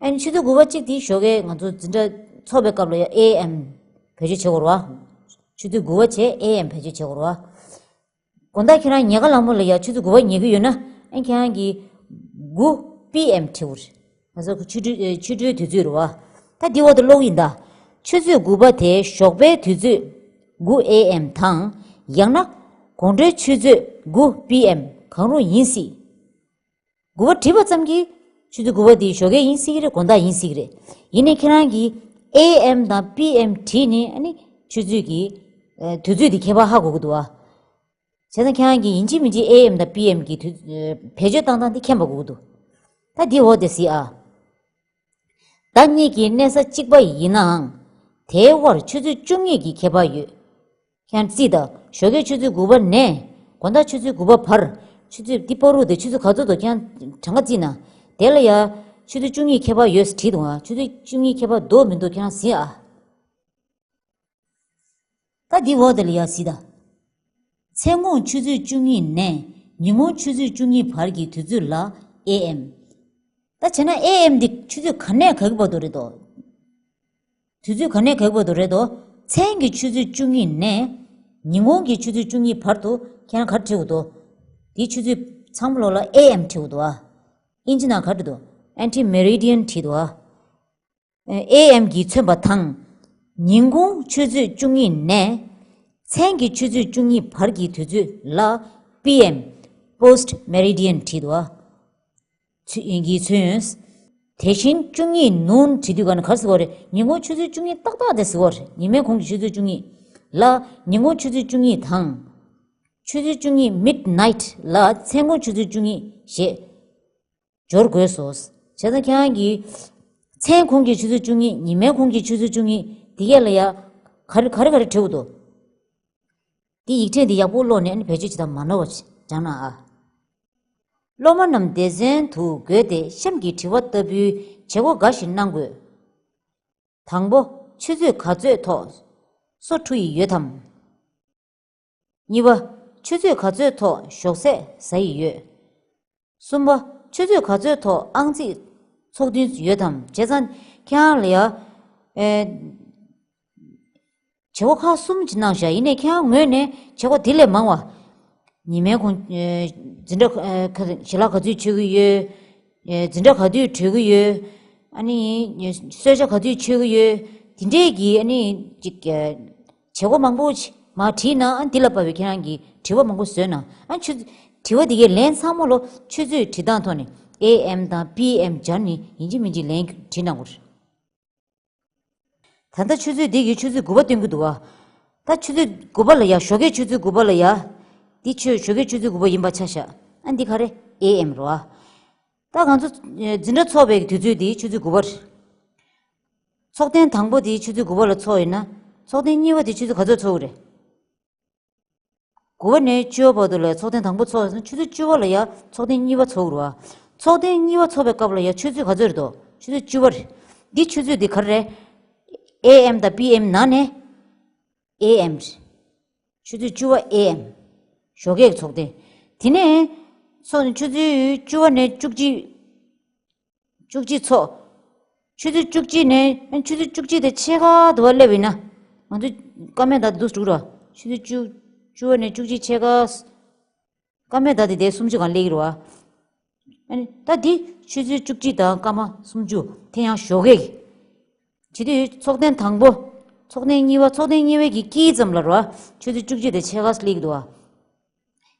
ཨ་ནི་ཆུ་ཚོད་དགུ་པ་གཅིག་དེ་ཞོགས་ཀས་ང་ཚོ་འཛིན་གྲྭ་ཚོགས་པའི་སྐབས་ལ་ཡ་ཨེ་ཨེམ་བེད་སྤྱོད་བྱེད་དགོས་རེད་བ། ཆུ་ཚོད་དགུ་པ་བྱས་ཨེ་ཨེམ་བེད་སྤྱོད་བྱེད་དགོས་རེད་བ། དགོང་དག་ཁྱེད་རང་ཉལ་ཁ་ལངས་པ་ལ་ཡ་ཆུ་ཚོད་དགུ་པ་ཉལ་གྱི་ཡོད་ན། ཨ་ཁྱེད་རང་གིས་དགུ་པི་ཨེམ་བྲིས་དགོས་རེད། ང་ཚོ་ཆུ་ཚོད་ཨེ་ཆུ་ཚོད་དུས་ཚོད་རེད་བ། ད་འདི་འོག་ཏུ་ཀློག་གི་ཡིན་ད། ཆུ་ཚོད་དགུ་པ་དེ་ཞོགས་པའི་དུས་ཚོད་དགུ་ཨེ་ཨེམ་དང་། ཡང་ན་དགོང་དྲོའི་ཆུ་ཚོད་དགུ་པི་ཨེམ་གང་རུང་ཡིན་སྲིད། དགུ་པ་བྲིས་པ་ཙམ་གྱིས་ཆུ་ཚོད་དགུ་པ་འདི་ཞོགས་ཀས་ཡིན་སྲིད་ཀྱི་རེད། དགོང་དག་ཡིན་སྲིད་ཀྱི་རེད། ཡིན་ནའི་ཁྱེད་རང་གིས་ཨེ་ཨེམ་དང་པི་ཨེམ་བྲིས་ནས། ཨ་ནི་ཆུ་ཚོད་ཀྱི་ཨ་དུས་ཚོད་འདི་ཁྱད་པར་ཧ་གོ་གི་འདུག་བ། བྱས་ཙང་ཁྱེད་རང་གིས་ཡིན་གཅིག་མིན་གཅིག་ཨེ་ཨེམ་དང་པི་ཨེམ་གྱི་དུས་ཨ་བེད་སྤྱོད་བཏང་སྟངས་འདི་མཁྱེན་པ་དགོས་ཀྱི་འདུག་ད་འདི་འོག་དེ་གཟིགས་ཨ། ཟླ་གཉིས་ཀྱི་གནས་ས་གཅིག་པ་ཡིན་ནའང་། དེའི་དབར་ཆུ་ཚོད་བཅུ་གཉིས་ཀྱི་ཁྱད་པར་ཡོད། ཁྱེད་རང་གཟིགས་དང་། ཞོགས་ཀའི་ཆུ་ཚོད་དགུ་པ་ནས་དགོང་དག་ཆུ་ཚོད་དགུ་པ་བར། ཆུ་ཚོད་འདི་བར་དུ་དེ་ཆུ་ཚོད་ག་ཚོད་འདུག་ཁྱེད་རང་གྲངས་ཀ་བརྩིས་ན། དེ་ལ་ཡ་ཆུ་ཚོད་བཅུ་གཉིས་ཁྱད་པར་ཡོད་ཟེར་བྲིས་འདུག་ཨ། ཆུ་ཚོད་བཅུ་གཉིས་ཁྱད་པར་འདུག་མི་འདུག་ཁྱེད་རང་གཟིགས་ཨ། ད་འདི་འོག་དེ་ལ་ཡ་གཟིགས་དང་། མཚན་གུང་ཆུ་ཚོད་བཅུ་གཉིས་ནས་ཉིན་གུང་ཆུ་ཚོད་བཅུ་གཉིས་བར་གྱི་དུས་ཚོད་ལ་ཨེ་ཨེམ། ད་བྱས་ན་ཨེ་ཨེམ་འདི་ཆུ་ཚོད་ག་ནས་ག་གི་བར་དུ་རེད་དོ། དུས་ཚོད་ག་ནས་ག་གི་བར་དུ་རེད་དོ། མཚན་གྱི་ཆུ་ཚོད་བཅུ་གཉིས་ནས་ཉིན་གུང་གི་ཆུ་ཚོད་བཅུ་གཉིས་བར་དུ་ཁྱེད་རང་ག་རེ་བྲིས་དགོས་འདུག་དེའི་ཆུ་ཚོད་ཚང་མ་ལོག་ལ་ཨེ་ཨེམ་བྲིས་དགོས་འདུག་ཨ། ཨིན་ཇི་ནང་ག་རེ་བྲིས་འདུག་ཨན་ཊི་མེ་རི་ཌི་ཡན་བྲིས་འདུག་ཨ། ཨེ་ཨེམ་གྱིས་མཚོན་པ་དང་། ཉིན་གུང་ཆུ་ཚོད་བཅུ་གཉིས་ནས་མཚན་གྱི་ཆུ་ཚོད་བཅུ་གཉིས་བར་གྱི་དུས་ཚོད་ལ་པི་ཨེམ། པོ་སི་ཊི་མེ་རི་ཌི་ཡན་བྲིས་འདུག་ཨ། ཚུ་ཡིན་གྱི་ཚུན། དེ་བཞིན་བཅུ་གཉིས་ནུན་བྲིས་དུས་ག་ནས་ག་རེ་ཟེར་བ་རེད། ཉིན་གུང་ཆུ་ཚོད་བཅུ་གཉིས་ཏག་ཏག་དེ་ཟེར་བ་རེད། ཉི་མའི་གུང་གི་ཆུ་ཚོད་བཅུ་གཉིས་ལ་ཉིན་གུང་ཆུ་ཚོད་བཅུ་གཉིས་དང་། ཆུ་ཚོད་བཅུ་གཉིས། མིཌ་ནའིཊ་ལ་མཚན་གུང་ཆུ་ཚོད་བཅུ་གཉིས་ཞེས་སྦྱོར་དགོས་སོ། བྱས་ཙང་ཁྱེད་རང་གིས་མཚན་གུང་གི་ཆུ་ཚོད་བཅུ་གཉིས། ཉི་མའི་གུང་གི་ཆུ་ཚོད་བཅུ་གཉིས་འདི་གས་ལ་ཡ་ག་རེ་ག་རེ་ག་རེ་བྲིས་དགོས་འདུག་འདི་ཡིག་ཕྲེང་འདི་ཡག་པོ་ཀློག་ནས་ཨ་ནི་བེད་སྤྱོད་བྱེད་སྟངས་མ་ནོར་བ་སྦྱང་གནང་ཨ། སློབ་མ་རྣམས་སྡེ་ཚན་དུ་བགོས་ཏེ་གཤམ་གྱི་དྲི་བ་ལྟ་བུའི་བྱེད་སྒོ་འགའ་ཞིག་གནང་དགོས། དང་པོ། ཆུ་ཚོད་ག་ཚོད་ཐོག་སོ་འཁྲུ་ཡི་ཡོད་དམ། གཉིས་པ། ཆུ་ཚོད་ག་ཚོད་ཐོག་ཞོགས་ཟས་ཟ་ཡི་ཡོད། གསུམ་པ། ཆུ་ཚོད་ག་ཚོད་ཐོག་ཨང་རྩིས་ཚོགས་འདུ་ཡོད་དམ། བྱས་ཙང་ཁྱེད་རང་ལ་ཡ། ཨེ། བྱེད་སྒོ་ཁག་གསུམ་ཅིག་གནང་བཞག་ཡིན་ནའི་ཁྱེད་རང་ངོས་ནས་བྱེད་སྒོ་དེ་ལས་མང་བ། ཉི་མའི་གུང་། ཨེ། འཛིན་གྲྭ། ཨེ། ཁ་ཞལ་ལག་ག་ཚོད་མཆོད་ཀྱི་ཡོད། ཨེ། འཛིན་གྲྭ་ག་དུས་གྲོལ་གྱི་ཡོད། ཨ་ནི་གསོལ་ཇ་ག་དུས་མཆོད་ཀྱི་ཡོད། དེ་འདྲས་ཀྱི་ཨ་ནི་ཅིག་ཨེ། བྱེད་སྒོ་མང་པོ་ཞིག་མར་བྲིས་ན་ཨ་འདི་ལ་དཔག་པའི་ཁྱེད་རང་གིས་དྲི་བ་མང་པོ་བཟོས་ན་ཨ་ཆུ། དྲི་བ་འདི་གའི་ལན་ཚང་མ་ལོ་ཆུ་ཚོད་བྲིས་སྟངས་ཐོག་ནས་ཨེ་ཨེམ་དང་པི་ཨེམ་སྦྱར་ནས་ཡིན་གཅིག་མིན་གཅིག་ལན་བྲིས་གནང་དགོས་རེད། ད་ལྟ་ཆུ་ཚོད་འདི་གིས་ཆུ་ཚོད་དགུ་པ་སྟོན་གྱི་འདུག་བ། ད་ཆུ་ཚོད་དགུ་པ་ལ་ཡ། ཞོགས་ཀའི་ཆུ་ཚོད་དགུ་པ་ལ་ཡ། འདི་ཆུ། ཞོགས་ཀའི་ཆུ་ཚོད་དགུ་པ་ཡིན་པ་ཆ་བཞག་ཨ་འདི་ག་རེ། ཨེ་ཨེམ་རེད་བ། ད་ང་ཚོ་འཛིན་གྲྭ་ཚོགས་པའི་དུས་ཚོད་འདི་ཆུ་ཚོད་དགུ་པ་རེད། ཚོགས་ཐེངས་དང་པོ་འདི་ཆུ་ཚོད་དགུ་པ་ལ་ཚོགས་ཡོད་ན། ཚོགས་ཐེངས་གཉིས་པ་འདི་ཆུ་ཚོད་ག་ཚོད་ཚོགས་ཀྱི་རེད། དགུ་པ་ནས་བཅུ་པ་བར་དུ་ལ་ཚོགས་ཐེངས་དང་པོ་ཚོགས་ཡོད་ན་ཆུ་ཚོད་བཅུ་པ་ལ་ཡ་ཚོགས་ཐེངས་གཉིས་པ་ཚོགས་ཀྱི་རེད་བ། ཚོགས་ཐེངས་གཉིས་པ་ཚོགས་པའི་སྐབས་ལ་ཡ་ཆུ་ཚོད་ག་ཚོད་རེད་དོ། ཆུ་ཚོད་བཅུ་པ་རེད། འདི་ཆུ་ཚོད་འདི་ག་རེ་རེད། ཨེ་ཨེམ་དང་པི་ཨེམ་ནང་ནས་ཨེ་ཨེམ་རེད། ཆུ་ཚོད་བཅུ་པ་ཨེ་ཨེམ། ཞོགས་ཀའི་ཚོགས་ཐེངས། དེ་ནས་ཚོགས་ཆུ་ཚོད་བཅུ་པ་ནས་བཅུ་གཅིག་བཅུ་གཅིག་ཚོགས། ཆུ་ཚོད་བཅུ་གཅིག་ནས་ཆུ་ཚོད་བཅུ་གཅིག་དེ་ཕྱེད་ཀ་དུ་བ་སླེབས་ཡིན་ན། ང་ཚོ་ཀ་མད་ད་འདུག་འགྲོ་ར། ཆུ་ཚོད་བཅུ། བཅུ་པ་ནས་བཅུ་གཅིག་ཕྱེད་ཀ། ཀ་མད་ད་དེ་དེ་སུམ་ཅུ་གང་སླེབས་ཀྱི་རེད་བ། ཨ་ནི་ད་འདི་ཆུ་ཚོད་བཅུ་གཅིག་དང་སྐར་མ་སུམ་ཅུ་དེ་ཡང་ཞོགས་ཀས། བྱེད་དུས་ཚོགས་ཐེངས་དང་པོ། ཚོགས་ཐེངས་གཉིས་པ། ཚོགས་ཐེངས་གཉིས་པའི་གི་དཀྱིལ་ཙམ་ལ་རེད་བ། ཆུ་ཚོད་བཅུ་གཅིག་དང་ཕྱེད་ཀ་སླེབས་ཀྱི་འདུག་བ།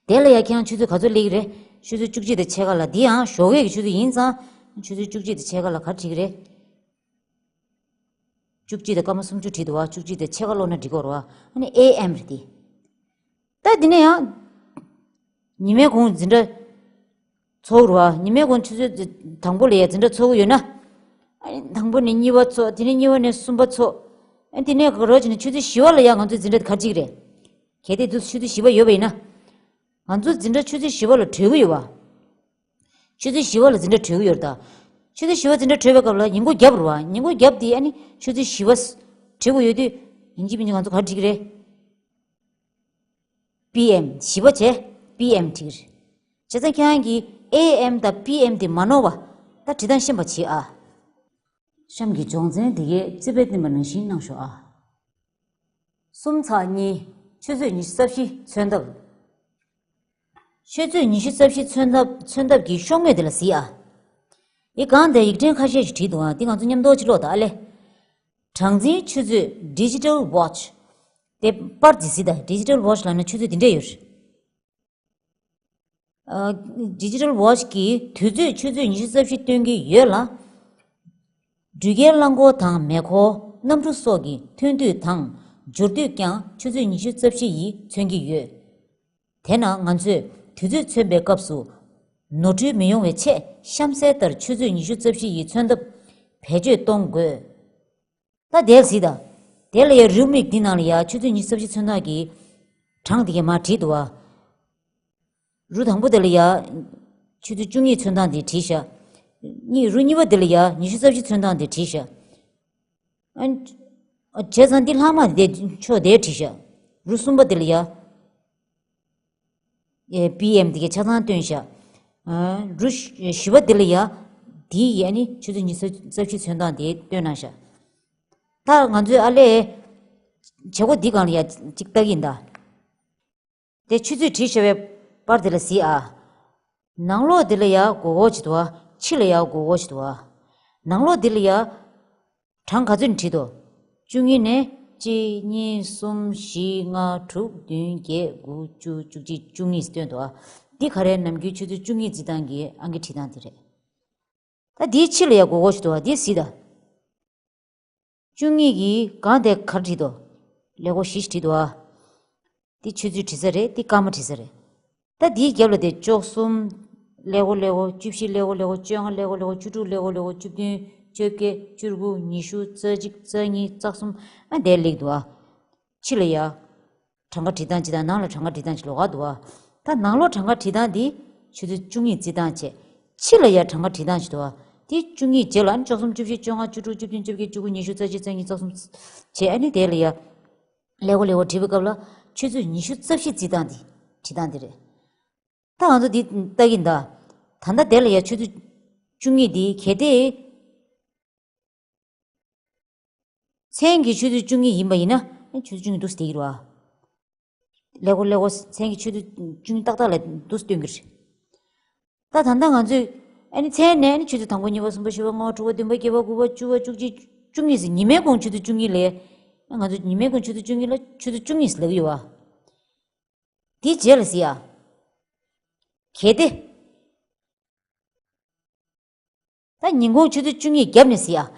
དེ་ལ་ཡ་ཁྱེད་རང་ཆུ་ཚོད་ག་ཚོད་སླེབས་ཀྱི་རེད། ཆུ་ཚོད་བཅུ་གཅིག་དང་ཕྱེད་ཀ་ལ། འདི་ཡང་ཞོགས་ཀས་ཀྱི་ཆུ་ཚོད་ཡིན་ཙང་། ཆུ་ཚོད་བཅུ་གཅིག་དང་ཕྱེད་ཀ་ལ་ག་རེ་བྲིས་ཀྱི་རེད། བཅུ་གཅིག་དང་སྐར་མ་སུམ་ཅུ་བྲིས་འདུག་བ། བཅུ་གཅིག་དང་ཕྱེད་ཀ་ཀློག་ན་འགྲིག་གི་རེད་བ། ཨ་ནི་ཨེ་ཨེམ་རེད་དེ། ད་འདི་ནས་ཡང་ཉི་མའི་གུང་འཛིན་གྲྭ་ཚོགས་རེད་བ། ཉི་མའི་གུང་ཆུ་ཚོད་དང་པོ་ལ་ཡ་འཛིན་གྲྭ་ཚོགས་ཀྱི་ཡོད་ན། ཨ་ནི་དང་པོ་ནས་གཉིས་པ་ཚོགས། དེ་ནས་གཉིས་པ་ནས་གསུམ་པ་ཚོགས། ཨ་ནི་དེ་ནས་རོ་བྱས་ནས་ཆུ་ཚོད་བཞི་པ་ལ་ཡ་ང་ཚོའི་འཛིན་གྲྭ་ག་རེ་བྱེད་ཀྱི་རེད། གལ་ཏེ་འདུག་ཆུ་ཚོད་བཞི་པ་ཡོད་པ་ཡིན་ན། ང་ཚོ་འཛིན་གྲྭ་ཆུ་ཚོད་བཞི་པ་ལ་གྲོལ་གྱི་ཡོད་བ། ཆུ་ཚོད་བཞི་པ་ལ་འཛིན་གྲྭ་གྲོལ་གྱི་ཡོད་རེད་ད། ཆུ་ཚོད་བཞི་པ་འཛིན་གྲྭ་གྲོལ་བའི་སྐབས་ལ་ཉིན་གུང་རྒྱབ་རེད་བ། ཉིན་གུང་རྒྱབ་དེ་ཨ་ནི་ཆུ་ཚོད་བཞི་པ་གྲོལ་གྱི་ཡོད་དུས་ཡིན་གཅིག་མིན་གཅིག་ང་ཚོ་ག་རེ་བྲིས་ཀྱི་རེད། པི་ཨེམ། བཞི་པ་བྱས། པི་ཨེམ་བྲིས་ཀྱི་རེད། བྱས་ཙང་ཁྱེད་རང་གིས་ཨེ་ཨེམ་དང་པི་ཨེམ་དེ་མ་ནོར་བ་ད་བྲིས་སྟངས་ཤེས་པ་བྱེད་ཨ། གཤམ་གྱི་སྦྱོང་ཚན་འདི་གའི་རྩིས་དཔེ་བསྟན་པ་ནང་བཞིན་གནང་ཤོག་ཨ། གསུམ་ཚེག་གཉིས། ཆུ་ཚོད་ཉི་ཤུ་རྩ་བཞི་མཚོན་ཐབས། ཆུ་ཚོད་ཉི་ཤུ་རྩ་བཞི་མཚོན་ཐབས། མཚོན་ཐབས་ཀྱི་ཤོག་ངོས་དེ་ལ་གཟིགས་ཨ། འདི་སྒང་དེར་ཡིག་ཕྲེང་ཁ་ཤས་ཤིག་བྲིས་འདུག་ཨ། འདི་ང་ཚོ་མཉམ་དུ་ཅིག་ཀློག་དང་ཨ་ལེ། གྲངས་འཛིན་ཆུ་ཚོད། Digital Watch། དེ་པར་འདི་གཟིགས་དང་། Digital Watch་ལབ་ན་ཆུ་ཚོད་འདི་འདྲས་ཡོད་རེད། ཨ། Digital Watch་གིས་དུས་ཚོད་ཆུ་ཚོད་ཉི་ཤུ་རྩ་བཞི་སྟོན་གྱི་ཡོད་ལ། འགྲུལ་སྐྱེལ་རླངས་འཁོར་དང་མེ་འཁོར། གནམ་གྲུ་སོགས་ཀྱི་ཐོན་དུས་དང་འབྱོར་དུས་ཀྱང་ཆུ་ཚོད་ཉི་ཤུ་རྩ་བཞི་ཡིས་མཚོན་གྱི་ཡོད། དེས་ན་ང་ཚོས་དུས་ཚོད་མཚོན་པའི་སྐབས་སུ་ནོར་འཁྲུལ་མི་ཡོང་བའི་ཆེད་གཤམ་གསལ་ལྟར་ཆུ་ཚོད་ཉི་ཤུ་རྩ་བཞི་ཡི་མཚོན་ཐབས་བེད་སྤྱོད་གཏོང་དགོས། ད་དེར་གཟིགས་དང་། དེ་ལ་ཡ་རེའུ་མིག་འདི་ནང་ལ་ཡ་ཆུ་ཚོད་ཉི་ཤུ་རྩ་བཞི་མཚོན་སྟངས་ཀྱི་གྲངས་འདི་གའི་མར་བྲིས་འདུག་བ། རེའུ་དང་པོ་དེ་ལ་ཡ་ཆུ་ཚོད་བཅུ་གཉིས་མཚོན་སྟངས་འདི་བྲིས་བཞག་གཉིས། རེའུ་གཉིས་པ་དེ་ལ་ཡ་ཉི་ཤུ་རྩ་བཞི་མཚོན་སྟངས་འདི་བྲིས་བཞག་ཨ། བྱས་ཙང་འདི་ལྷག་མ་དེ་ཕྱོགས་དེར་བྲིས་བཞག་རེའུ་གསུམ་པ་དེ་ལ་ཡ། ཨེ། པི་ཨེམ་དེ་གའི་ཆ་ཚང་སྟོན་བཞག་ཨ། རེའུ་བཞི་པ་དེ་ལ་ཡ། འདི་ཡ་ནི་ཆུ་ཚོད་ཉི་ཤུ་རྩ་བཞི་མཚོན་སྟངས་དེ་སྟོན་གནང་བཞག་ད་ང་ཚོས་ཨ་ལས། བྱེད་སྒོ་འདི་སྒང་ལ་ཡ་གཅིག་ལྟ་གི་ཡིན་ད། དེ་ཆུ་ཚོད་བྲིས་བཞག་པའི་པར་དེ་ལ་གཟིགས་ཨ། ནང་ལོགས་འདི་ལ་ཡ་སྒོར་སྒོར་ཅིག་འདུག་ཨ། ཕྱི་ལ་ཡ་སྒོར་སྒོར་ཅིག་འདུག་ཨ། ནང་ལོགས་འདི་ལ་ཡ། གྲངས་ག་ཚོད་བྲིས་འདུག་བཅུ་གཉིས་ནས་གཅིག་གཉིས་གསུམ་བཞི་ལྔ་དྲུག་བདུན་བརྒྱད་དགུ་བཅུ་བཅུ་གཅིག་བཅུ་གཉིས་སྟོན་འདུག་ཨ། འདི་ག་རེ་ནམ་རྒྱུན་ཆུ་ཚོད་བཅུ་གཉིས་བརྩི་སྟངས་ཀྱི་ཨང་ཀི་བྲིས་སྟངས་དེ་རེད། ད་འདིའི་ཕྱི་ལ་ཡ་སྒོར་སྒོར་ཞིག་འདུག་ཨ། འདི་གཟིགས་དང་། བཅུ་གཉིས་ཀྱི་སྒང་དེ་ག་རེ་བྲིས་འདུག་ཀླད་ཀོར་བཞི་ཞིག་བྲིས་འདུག་ཨ། འདི་ཆུ་ཚོད་བྲིས་ས་རེད། འདི་སྐར་མ་བྲིས་ས་རེད། ད་འདིའི་རྒྱབ་ལ་དེ་བཅུ་གསུམ་ཀླད་ཀོར་ཀླད་ཀོར། བཅུ་བཞི་ཀླད་ཀོར་ཀླད་ཀོར། བཅོ་ལྔ་ཀླད་ཀོར་ཀླད་ཀོར། བཅུ་དྲུག་ཀླད་ཀོར་ཀླད་ཀོར། བཅུ་བདུན། བཅོ་བརྒྱད། བཅུ་དགུ། ཉི་ཤུ། རྩ་གཅིག་རྩ་གཉིས། རྩ་གསུམ། ཨ་དེ་སླེབས་འདུག་ཨ། ཕྱི་ལ་ཡ་གྲངས་ཀ་བྲིས་སྟངས་ཅིག་དང་ནང་ལ་གྲངས་ཀ་བྲིས་སྟངས་ཅིག་ལོགས་ཀ་འདུག་ཨ། ད་ནང་ལོགས་གྲངས་ཀ་བྲིས་སྟངས་འདི་ཆུ་ཚོད་བཅུ་གཉིས་བརྩི་སྟངས་བྱས། ཕྱི་ལ་ཡ་གྲངས་ཀ་བྲིས་སྟངས་ཅིག་འདུག་ཨ། དེ་བཅུ་གཉིས་རྗེས་ལ་ཨ་ནི་བཅུ་གསུམ། བཅུ་བཞི། བཅོ་ལྔ། བཅུ་དྲུག། བཅུ་བདུན། བཅོ་བརྒྱད། བཅུ་དགུ། ཉི་ཤུ། རྩ་གཅིག་རྩ་གཉིས། རྩ་གསུམ་བྱས། ཨ་ནི་དེ་ལ་ཡ་ཀླད་ཀོར་ཀླད་ཀོར་བྲིས་པའི་སྐབས་ལ་ཆུ་ཚོད་ཉི་ཤུ་རྩ་བཞི་བརྩི་སྟངས་འདི་བྲིས་སྟངས་འདི་རེད། ད་ང་ཚོ་འདི་ལྟ་གི་ཡིན་ད། ད་ལྟ་དེ་ལ་ཡ་ཆུ་ཚོད་བཅུ་གཉིས་འདི་གལ་ཏེ་མཚན་གྱི་ཆུ་ཚོད་བཅུ་གཉིས་ཡིན་པ་ཡིན་ན། ཨ་ཆུ་ཚོད་བཅུ་གཉིས་འདུག་སེ་བསྡད་ཀྱི་རེད་བ། ཀླད་ཀོར་ཀླད་ཀོར་མཚན་གྱི་ཆུ་ཚོད་བཅུ་གཉིས་ཏག་ཏག་ལ་འདུག་སེ་སྟོན་གྱི་རེད། ད་ད་ལྟ་ང་ཚོས་ཨ་ནི་མཚན་ནས་ཨ་ནི་ཆུ་ཚོད་དང་པོ། གཉིས་པ། གསུམ་པ། བཞི་པ། ལྔ་པ། དྲུག་པ། བདུན་པ། བརྒྱད་པ། དགུ་པ། བཅུ་པ། བཅུ་གཅིག་བཅུ་གཉིས་ཟེར། ཉི་མའི་གུང་ཆུ་ཚོད་བཅུ་གཉིས་ལ། ང་ཚོ་ཉི་མའི་གུང་ཆུ་ཚོད་བཅུ་གཉིས་ལ་ཆུ་ཚོད་བཅུ་གཉིས་ཟེར་ལབ་ཀྱི་ཡོད་བ། དེའི་རྗེས་ལ་ཟེར་ཡ། གལ་ཏེ། ད་ཉིན་གུང་ཆུ་ཚོད་བཅུ་གཉིས་བརྒྱབ་ནས་ཟེར་ཡ།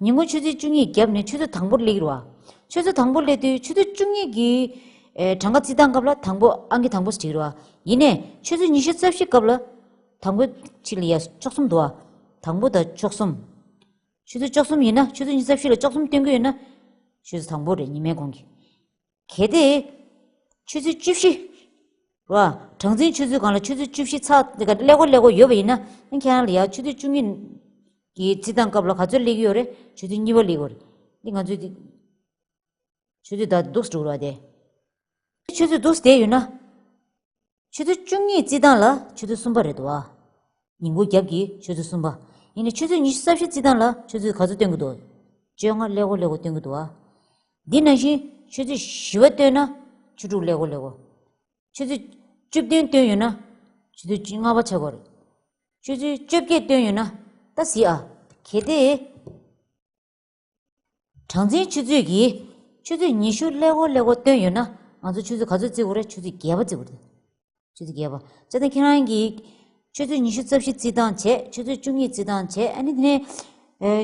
ཉིན་གུང་ཆུ་ཚོད་བཅུ་གཉིས་བརྒྱབ་ནས་ཆུ་ཚོད་དང་པོར་སླེབས་ཀྱི་རེད་བ། ཆུ་ཚོད་དང་པོར་སླེབས་དུས་ཆུ་ཚོད་བཅུ་གཉིས་ཀྱི་ཨེ་གྲངས་ཀ་བརྩི་སྟངས་སྐབས་ལ་དང་པོ། ཨང་ཀི་དང་པོ་བྲིས་ཀྱི་རེད་བ། ཡིན་ནའི་ཆུ་ཚོད་ཉི་ཤུ་རྩ་བཞི་སྐབས་ལ་དང་པོ་ཕྱི་ལ་ཡ་བཅུ་གསུམ་འདུག་བ། དང་པོ་དང་བཅུ་གསུམ། ཆུ་ཚོད་བཅུ་གསུམ་ཡིན་ན། ཆུ་ཚོད་ཉི་ཤུ་རྩ་བཞི་ལ་བཅུ་གསུམ་སྟོན་གྱི་ཡོད་ན། ཆུ་ཚོད་དང་པོ་རེད། ཉི་མའི་གུང་གི། གལ་ཏེ། ཆུ་ཚོད་བཅུ་བཞི། ར། གྲངས་འཛིན་ཆུ་ཚོད་སྒང་ལ་ཆུ་ཚོད་བཅུ་བཞི་ཚར་དེ་ག་ཀླད་ཀོར་ཀླད་ཀོར་ཡོད་པ་ཡིན་ན། ཨ་ཁྱེད་རང་ལ་ཡ་ཆུ་ཚོད་བཅུ་གཉིས་ཀྱི་བརྩི་སྟངས་སྐབས་ལ་ག་ཚོད་སླེབས་ཀྱི་ཡོད་རེད། ཆུ་ཚོད་གཉིས་པ་སླེབས་ཀྱི་ཡོད་རེད། འདི་ང་ཚོས་འདི། ཆུ་ཚོད་ད་འདུག་སེ་འགྲོ་གི་རེད་བ་དེ། ཆུ་ཚོད་འདུག་སེ་བསྡད་ཡོད་ན། ཆུ་ཚོད་བཅུ་གཉིས་བརྩི་སྟངས་ལ་ཆུ་ཚོད་གསུམ་པ་རེད་འདུག་བ། ཉིན་གུང་རྒྱབ་ཀྱི་ཆུ་ཚོད་གསུམ་པ། ཡིན་ནའི་ཆུ་ཚོད་ཉི་ཤུ་རྩ་བཞི་བརྩི་སྟངས་ལ་ཆུ་ཚོད་ག་ཚོད་སྟོན་གྱི་འདུག་བཅོ་ལྔ་ཀླད་ཀོར་ཀླད་ཀོར་སྟོན་གྱི་འདུག་བ། འདི་ནང་བཞིན་ཆུ་ཚོད་བཞི་པ་སྟོན་ན་བཅུ་དྲུག་ཀླད་ཀོར་ཀླད་ཀོར། ཆུ་ཚོད་བཅུ་བདུན་སྟོན་ཡོད་ན་ཆུ་ཚོད་ལྔ་པ་ཆགས་ཀྱི་རེད། ཆུ་ཚོད་བཅོ་བརྒྱད་སྟོན་ཡོད་ན། ད་གཟིགས་ཨ། གལ་ཏེ། གྲངས་འཛིན་ཆུ་ཚོད་ཀྱིས་ཆུ་ཚོད་ཉི་ཤུ་ཀླད་ཀོར་ཀླད་ཀོར་སྟོན་ཡོད་ན། ང་ཚོ་ཆུ་ཚོད་ག་ཚོད་བརྩི་དགོས་རེད། ཆུ་ཚོད་བརྒྱད་པ་བརྩི་དགོས་རེད། ཆུ་ཚོད་བརྒྱད་པ། བྱས་ཙང་ཁྱེད་རང་གིས་ཆུ་ཚོད་ཉི་ཤུ་རྩ་བཞི་བརྩི་སྟངས་བྱས། ཆུ་ཚོད་བཅུ་གཉིས་བརྩི་སྟངས་བྱས། ཨ་ནི་དེ་ནས་ཨེ།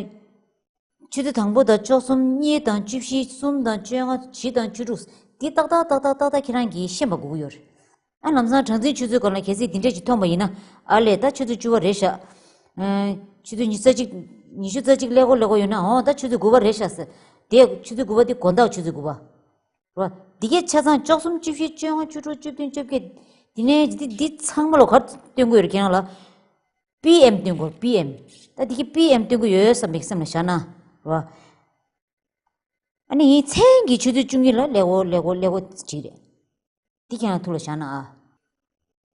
ཆུ་ཚོད་དང་པོ་དང་བཅུ་གསུམ། གཉིས་དང་བཅུ་བཞི། གསུམ་དང་བཅོ་ལྔ། བཞི་དང་བཅུ་དྲུག། འདི་ཏག་ཏག་ཏག་ཏག་ཏག་ཏག་ཁྱེད་རང་གིས་ཤེས་པ་དགོས་ཀྱི་ཡོད་རེད། ཨ་ལམ་སང་གྲངས་འཛིན་ཆུ་ཚོད་སྒང་ལ་གལ་སྲིད་འདི་འདྲས་ཅིག་མཐོང་པ་ཡིན་ན། ཨ་ལས་ད་ཆུ་ཚོད་བཅུ་པ་རེད་ཤག་ཨ། ཆུ་ཚོད་ཉི་ཤུ་རྩ་གཅིག་ཉི་ཤུ་རྩ་གཅིག་ཀླད་ཀོར་ཀླད་ཀོར་ཡོད་ན། འོ་ད་ཆུ་ཚོད་དགུ་པ་རེད་ཤག་ཟེར། དེ་ཆུ་ཚོད་དགུ་པ་དེ་དགོང་དག་ཆུ་ཚོད་དགུ་པ། རེད་བ། འདི་གས་ཆ་ཚང་བཅུ་གསུམ། བཅུ་བཞི། བཅོ་ལྔ། བཅུ་དྲུག། བཅུ་བདུན། བཅོ་བརྒྱད། འདི་ནས་འདི་འདི་ཚང་མ་ལ་ག་རེ་སྟོན་གྱི་ཡོད་རེད་ཁྱེད་རང་ལ། པི་ཨེམ་སྟོན་གྱི་ཡོད། པི་ཨེམ། ད་འདི་གས་པི་ཨེམ་སྟོན་གྱི་ཡོད་བསམ་པའི་སེམས་ལ་བཞག་ན། རེད་བ། ཨ་ནི་མཚན་གྱི་ཆུ་ཚོད་བཅུ་གཉིས་ལ་ཀླད་ཀོར་ཀླད་ཀོར་ཀླད་ཀོར་བྲིས་རེད། འདི་ཁྱེད་རང་ཐུགས་ལ་བཞག་ན་ཨ།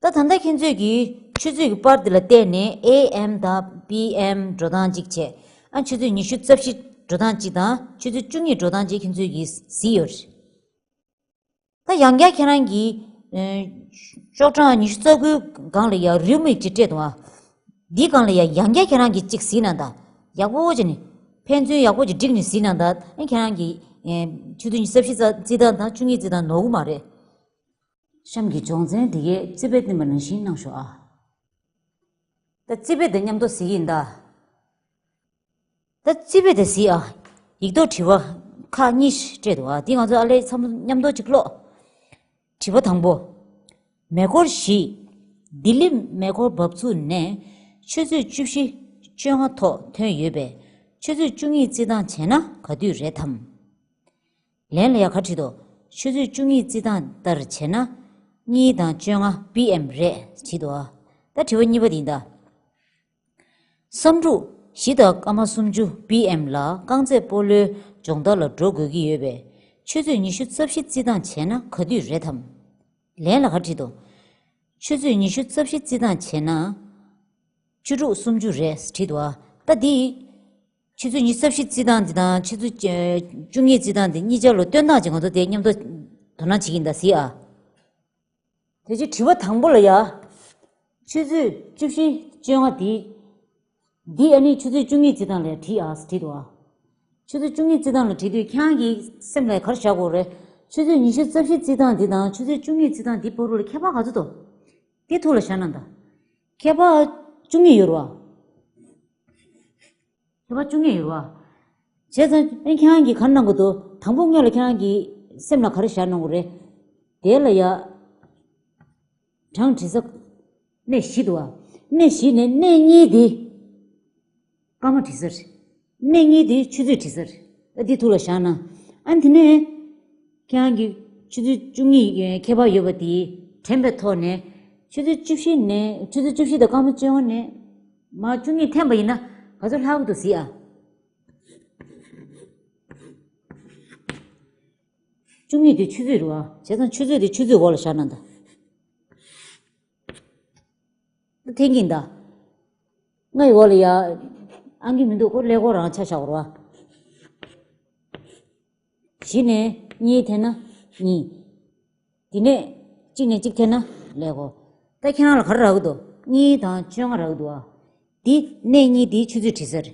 ད་ད་ལྟ་ཁྱེད་ཚོས་ཀྱིས་ཆུ་ཚོད་ཀྱི་པར་འདི་ལ་བལྟས་ནས་ཨེ་ཨེམ་དང་པི་ཨེམ་འགྲོ་སྟངས་གཅིག་བྱས། ཨ་ཆུ་ཚོད་ཉི་ཤུ་རྩ་བཞི་འགྲོ་སྟངས་གཅིག་དང་ཆུ་ཚོད་བཅུ་གཉིས་འགྲོ་སྟངས་གཅིག་ཁྱེད་ཚོས་ཀྱིས་གཟིགས་ཡོད་རེད། ད་ཡང་བསྐྱར་ཁྱེད་རང་གིས་ཨེ། ཤོག་གྲངས་ཉི་ཤུ་རྩ་དགུའི་སྒང་ལ་ཡ་རེའུ་མིག་ཅིག་སྤྲད་འདུག་ཨ། འདིའི་སྒང་ལ་ཡ་ཡང་བསྐྱར་ཁྱེད་རང་གིས་གཅིག་གཟིགས་ན་ད། ཡག་པོ་བྱས་ནས་ཕན་ཚུན་ཡག་པོ་ཅིག་བསྒྲིགས་ནས་གཟིགས་ན་ད། ཨེ་ཁྱེད་རང་གིས་ཨེ། ཆུ་ཚོད་ཉི་ཤུ་རྩ་བཞི་རྩི་སྟངས་དང་བཅུ་གཉིས་བརྩི་སྟངས་ནོར་གི་མ་རེད། གཤམ་གྱི་སྦྱོང་ཚན་འདི་གའི་རྩིས་དཔེ་བསྟན་པ་ནང་བཞིན་གནང་ཤོག་ཨ། ད་རྩིས་དཔེ་དང་མཉམ་དུ་གཟིགས་ཀྱི་ཡིན་ད། ད་རྩིས་དཔེ་དེ་གཟིགས་ཨ། ཡིག་ཐོག་དྲི་བ་ཁག་གཉིས་སྤྲད་འདུག་ཨ། འདི་ང་ཚོ་ཨ་ལས་མཚམས་མཉམ་དུ་ཅིག་ཀློག་དྲི་བ་དང་པོ། མེ་འཁོར་བཞི། ལྡི་ལི་མེ་འཁོར་འབབ་ཚུགས་ནས་ཆུ་ཚོད་བཅུ་བཞི་བཅོ་ལྔ་ཐོག་ཐོན་ཡོད་པས། ཆུ་ཚོད་བཅུ་གཉིས་བརྩི་སྟངས་བྱས་ན་ག་དུས་རེད་དམ། ལན་ལ་ཡ་ག་བྲིས་འདུག་ཆུ་ཚོད་བཅུ་གཉིས་བརྩི་སྟངས་ལྟར་བྱས་ན། གཉིས་དང་བཅོ་ལྔ་པི་ཨེམ་རེད་བྲིས་འདུག་ཨ། ད་དྲི་བ་གཉིས་པ་འདི་ཡིན་ད། བསམ་འགྲུབ་བཞི་དང་སྐར་མ་སུམ་ཅུ་པི་ཨེམ་ལ་རྐང་རྩེད་སྤོ་ལོའི་སྦྱོང་བརྡར་ལ་འགྲོ་དགོས་ཀྱི་ཡོད་པས། ཆུ་ཚོད་ཉི་ཤུ་རྩ་བཞི་བརྩི་སྟངས་བྱས་ན་ག་དུས་རེད་དམ། ལན་ལ་ག་བྲིས་འདུག་ཆུ་ཚོད་ཉི་ཤུ་རྩ་བཞི་བརྩི་སྟངས་བྱས་ན། བཅུ་དྲུག་སུམ་ཅུ་རེད་བྲིས་འདུག་ཨ། ད་འདི། ཆུ་ཚོད་ཉི་ཤུ་རྩ་བཞི་བརྩི་སྟངས་འདི་དང་ཆུ་ཚོད་བཅུ་གཉིས་བརྩི་སྟངས་འདི་གཉིས་ཆ་ལ་སྟོན་སྟངས་ཅིག་ང་ཚོ་དེ་མཉམ་དུ་དོ་སྣང་བྱེད་ཀྱི་ཡིན་ད་གཟིགས་ཨ། དེ་རྗེས་དྲི་བ་དང་པོ་ལ་ཡ། ཆུ་ཚོད་བཅུ་བཞི་བཅོ་ལྔ་འདི། འདི་ཨ་ནི་ཆུ་ཚོད་བཅུ་གཉིས་བརྩི་སྟངས་ལ་བྲིས་ཨ་བྲིས་འདུག་ཨ། ཆུ་ཚོད་བཅུ་གཉིས་བརྩི་སྟངས་ལ་བྲིས་དུས་ཁྱེད་རང་གི་སེམས་ལ་ག་རེ་བཞག་དགོས་རེད། ཆུ་ཚོད་ཉི་ཤུ་རྩ་བཞི་བརྩི་སྟངས་འདི་དང་ཆུ་ཚོད་བཅུ་གཉིས་བརྩི་སྟངས་འདི་བར་དུ་ལ་ཁྱད་པར་ག་ཚོད་འདུག་དེ་ཐུགས་ལ་བཞག་ན་ད། ཁྱད་པར་བཅུ་གཉིས་ཡོད་རེད་བ། ཁྱད་པར་བཅུ་གཉིས་ཡོད་རེད་བ། བྱས་ཙང་ཨེ་ཁྱེད་རང་གིས་ག་རེ་གནང་དགོས་འདུག་དང་པོ་སྔོན་ལ་ཁྱེད་རང་གི་སེམས་ལ་ག་རེ་བཞག་གནང་དགོས་རེད། དེ་ལ་ཡ། གྲངས་བྲིས་ས། གནས་བཞི་འདུག་བ། གནས་བཞི་ནས་གནས་གཉིས་དེ། སྐར་མ་བྲིས་ས་རེད། གནས་གཉིས་དེ་ཆུ་ཚོད་བྲིས་ས་རེད། ཨ་འདི་ཐུགས་ལ་བཞག་ན། ཨ་འདི་ནས། ཁྱེད་རང་གི་ཆུ་ཚོད་བཅུ་གཉིས་ཁྱད་པར་ཡོད་པ་དེ་དྲན་པའི་ཐོག་ནས། ཆུ་ཚོད་བཅུ་བཞི་ནས་ཆུ་ཚོད་བཅུ་བཞི་དང་སྐར་མ་བཅོ་ལྔ་ནས། མར་བཅུ་གཉིས་འཐེན་པ་ཡིན་ན་ག་ཚོད་ལྷག་གི་འདུག་གཟིགས་ཨ། བཅུ་གཉིས་དེ་ཆུ་ཚོད་རེད་བ། བྱས་ཙང་ཆུ་ཚོད་དེ་ཆུ་ཚོད་འོག་ལ་བཞག་ན་ད། འཐེན་གྱིན་གདའ། ལྔ་ཡི་འོག་ལ་ཡ། ཨང་ཀི་མི་འདུག་ཁོ་ཀླད་ཀོར་རང་ཆ་བཞག་རོགས། བཞི་ནས་གཉིས་འཐེན་ན་གཉིས། དེ་ནས་གཅིག་ནས་གཅིག་འཐེན་ན་ཀླད་ཀོར། ད་ཁྱེད་རང་ལ་ག་རེ་རག་གི་འདུག་གཉིས་དང་བཅོ་ལྔ་རག་གི་འདུག་ཨ། འདི་གནས་གཉིས་འདིའི་ཆུ་ཚོད་བྲིས་ས་རེད།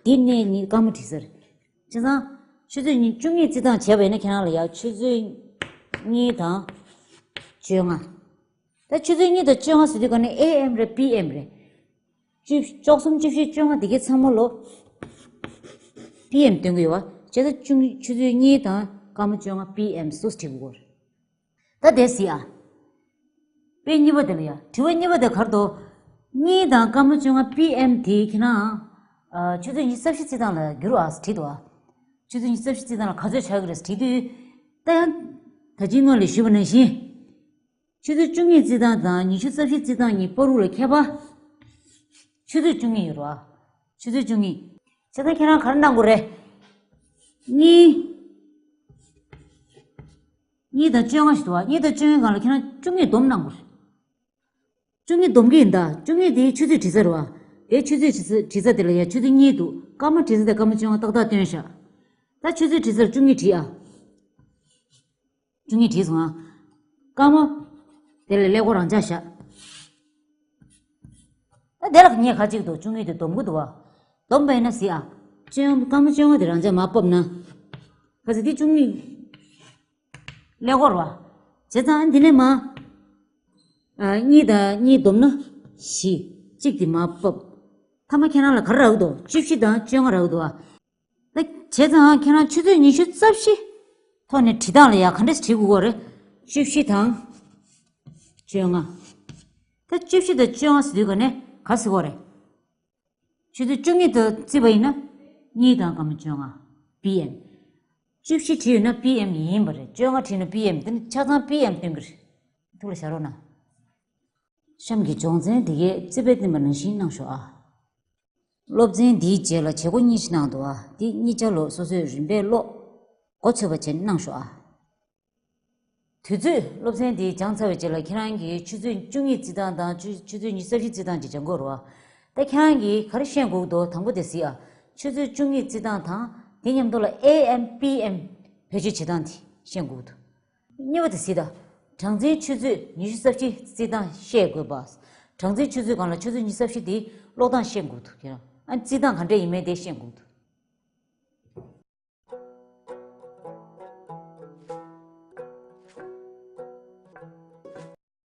འདི་གནས་གཉིས་སྐར་མ་བྲིས་ས་རེད། བྱས་ཙང་། ཆུ་ཚོད་གཉིས་བཅུ་གཉིས་བརྩི་སྟངས་བྱས་པ་ཡིན་ན་ཁྱེད་རང་ལ་ཡ་ཆུ་ཚོད་གཉིས་དང་བཅོ་ལྔ། ད་ཆུ་ཚོད་གཉིས་དང་བཅོ་ལྔ་ཟེར་དུས་ག་ནས་ཨེ་ཨེམ་རེད་པི་ཨེམ་རེད། བཅུ་བཅུ་གསུམ་བཅུ་བཞི་བཅོ་ལྔ་དེ་གའི་ཚང་མ་ལོ། པི་ཨེམ་སྟོན་གི་ཡོད་བ། བྱས་ཙང་བཅུ་ཆུ་ཚོད་གཉིས་དང་སྐར་མ་བཅོ་ལྔ་པི་ཨེམ་སུས་བྲིས་དགོས་རེད། ད་དེ་གཟིགས་ཨ། དཔེ་གཉིས་པ་དེ་ལ་ཡ། དྲི་བ་གཉིས་པ་དེ་ག་རེ་འདུག་གཉིས་དང་སྐར་མ་བཅོ་ལྔ་པི་ཨེམ་དེ་ཁྱེད་རང་། ཨ། ཆུ་ཚོད་ཉི་ཤུ་རྩ་བཞི་བརྩི་སྟངས་ལ་འགྱུར་བ་བྲིས་འདུག་ཨ། ཆུ་ཚོད་ཉི་ཤུ་རྩ་བཞི་བརྩི་སྟངས་ལ་ག་ཚོད་ཆགས་ཀྱི་རེད་བྲིས་དུས། ད་ཡང་། ད་ཅི་སྔོན་ལ་ཞུས་པ་ནང་བཞིན། ཆུ་ཚོད་བཅུ་གཉིས་བརྩི་སྟངས་དང་ཉི་ཤུ་རྩ་བཞི་བརྩི་སྟངས་གཉིས་བར་དུ་ལ་ཁྱད་པར། ཆུ་ཚོད་བཅུ་གཉིས་ཡོད་རེད་བ། ཆུ་ཚོད་བཅུ་གཉིས། བྱས་ཙང་ཁྱེད་རང་ག་རེ་གནང་དགོས་རེད། གཉིས། གཉིས་དང་བཅོ་ལྔ་ཞིག་འདུག་བ། གཉིས་དང་བཅོ་ལྔའི་སྒང་ལ་ཁྱེད་རང་བཅུ་གཉིས་སྡོམ་གནང་དགོས་རེད། བཅུ་གཉིས་སྡོམ་གྱི་ཡིན་ད། བཅུ་གཉིས་དེའི་ཆུ་ཚོད་བྲིས་ས་རེད་བ། དེའི་ཆུ་ཚོད་བྲིས་ས་བྲིས་ས་དེ་ལ་ཡ་ཆུ་ཚོད་གཉིས་འདུག་སྐར་མ་བྲིས་ས་དེ་སྐར་མ་བཅོ་ལྔ་ཏག་ཏག་སྟོན་ཤག་ད་ཆུ་ཚོད་བྲིས་ས་ལ་བཅུ་གཉིས་བྲིས་ཨ། བཅུ་གཉིས་བྲིས་སོང་ཨ། སྐར་མ། དེ་ལ་ཀླད་ཀོར་རང་འཇགས་བཞག་ད་དེ་ལ་ངས་ཁ་ཅིག་འདུག་བཅུ་གཉིས་དེ་སྡོམ་གི་འདུག་བ། སྡོམ་པ་ཡིན་ན་གཟིགས་ཨ། བཅོ་ལྔ་སྐར་མ་བཅོ་ལྔ་དེ་རང་འཇགས་མར་ཕབ་ན། ག་ཚོད་དེ་བཅུ་གཉིས། ཀླད་ཀོར་བ། བྱས་ཙང་འདི་ནས་མ། ཨ། གཉིས་དང་གཉིས་བསྡོམས་ན་བཞི། གཅིག་དེ་མར་ཕབ། མཐའ་མ་ཁྱེད་རང་ལ་ག་རེ་རག་གི་འདུག་བཅུ་བཞི་དང་བཅོ་ལྔ་རག་གི་འདུག་ཨ། ད་བྱས་ཙང་ཁྱེད་རང་ཆུ་ཚོད་ཉི་ཤུ་རྩ་བཞི། ཐོག་ནས་བྲིས་སྟངས་ལ་ཡ་ག་འདྲས་བྲིས་དགོས་ཀྱི་རེད། བཅུ་བཞི་དང་། བཅོ་ལྔ། ད་བཅུ་བཞི་དང་བཅོ་ལྔ་ཟེར་དུས་ག་ནས་ག་ཟེར་དགོས་རེད། ཆུ་ཚོད་བཅུ་གཉིས་དུ་བརྩིས་པ་ཡིན་ན། གཉིས་དང་སྐར་མ་བཅོ་ལྔ། པི་ཨེམ། བཅུ་བཞི་བྲིས་ཡོད་ན་པི་ཨེམ་ཡིན་པ་རེད། བཅོ་ལྔ་བྲིས་ན་པི་ཨེམ། དེ་ནི་ཆ་ཚང་པི་ཨེམ་སྟོན་གྱི་རེད། ཐུགས་ལ་བཞག་རོགས་གནང་། གཤམ་གྱི་སྦྱོང་ཚན་འདི་གའི་རྩིས་དཔེ་བསྟན་པ་ནང་བཞིན་གནང་ཤོག་ཨ། སློབ་ཚན་འདིའི་རྗེས་ལ་བྱེད་སྒོ་གཉིས་ཤིག་གནང་འདུག་ཨ། འདི་གཉིས་ཆ་ལོ་སོ་སོས་རིམ་པས་ཀློག་མགོ་ཚོས་པ་བྱས་གནང་ཤོག་ཨ། དུས་ཚོད། སློབ་ཚན་འདི་སྦྱངས་ཚར་བའི་རྗེས་ལ་ཁྱེད་རང་གིས་ཆུ་ཚོད་བཅུ་གཉིས་བརྩི་སྟངས་དང་ཆུ་ཆུ་ཚོད་ཉི་ཤུ་རྩ་བཞི་བརྩི་སྟངས་ཅིག་སྦྱང་དགོས་རེད་བ། ད་ཁྱེད་རང་གིས་ག་རེ་ཤེས་དགོས་འདུག་དང་པོ་དེ་གཟིགས་ཨ། ཆུ་ཚོད་བཅུ་གཉིས་བརྩི་སྟངས་དང་དེ་མཉམ་དུ་ལ་ཨེ་ཨེམ་པི་ཨེམ་བེད་སྤྱོད་བྱེད་སྟངས་དེ་ཤེས་དགོས་འདུག་གཉིས་པ་དེ་གཟིགས་ད། གྲངས་འཛིན་ཆུ་ཚོད་ཉི་ཤུ་རྩ་བཞི་བརྩི་སྟངས་ཤེས་དགོས་པ། གྲངས་འཛིན་ཆུ་ཚོད་སྒང་ལ་ཆུ་ཚོད་ཉི་ཤུ་རྩ་བཞི་དེ་ཀློག་སྟངས་ཤེས་དགོས་འདུག་ཁྱེད་རང་། ཨ། བརྩི་སྟངས་ག་འདྲས་ཡིན་མིན་དེ་ཤེས་དགོས་འདུག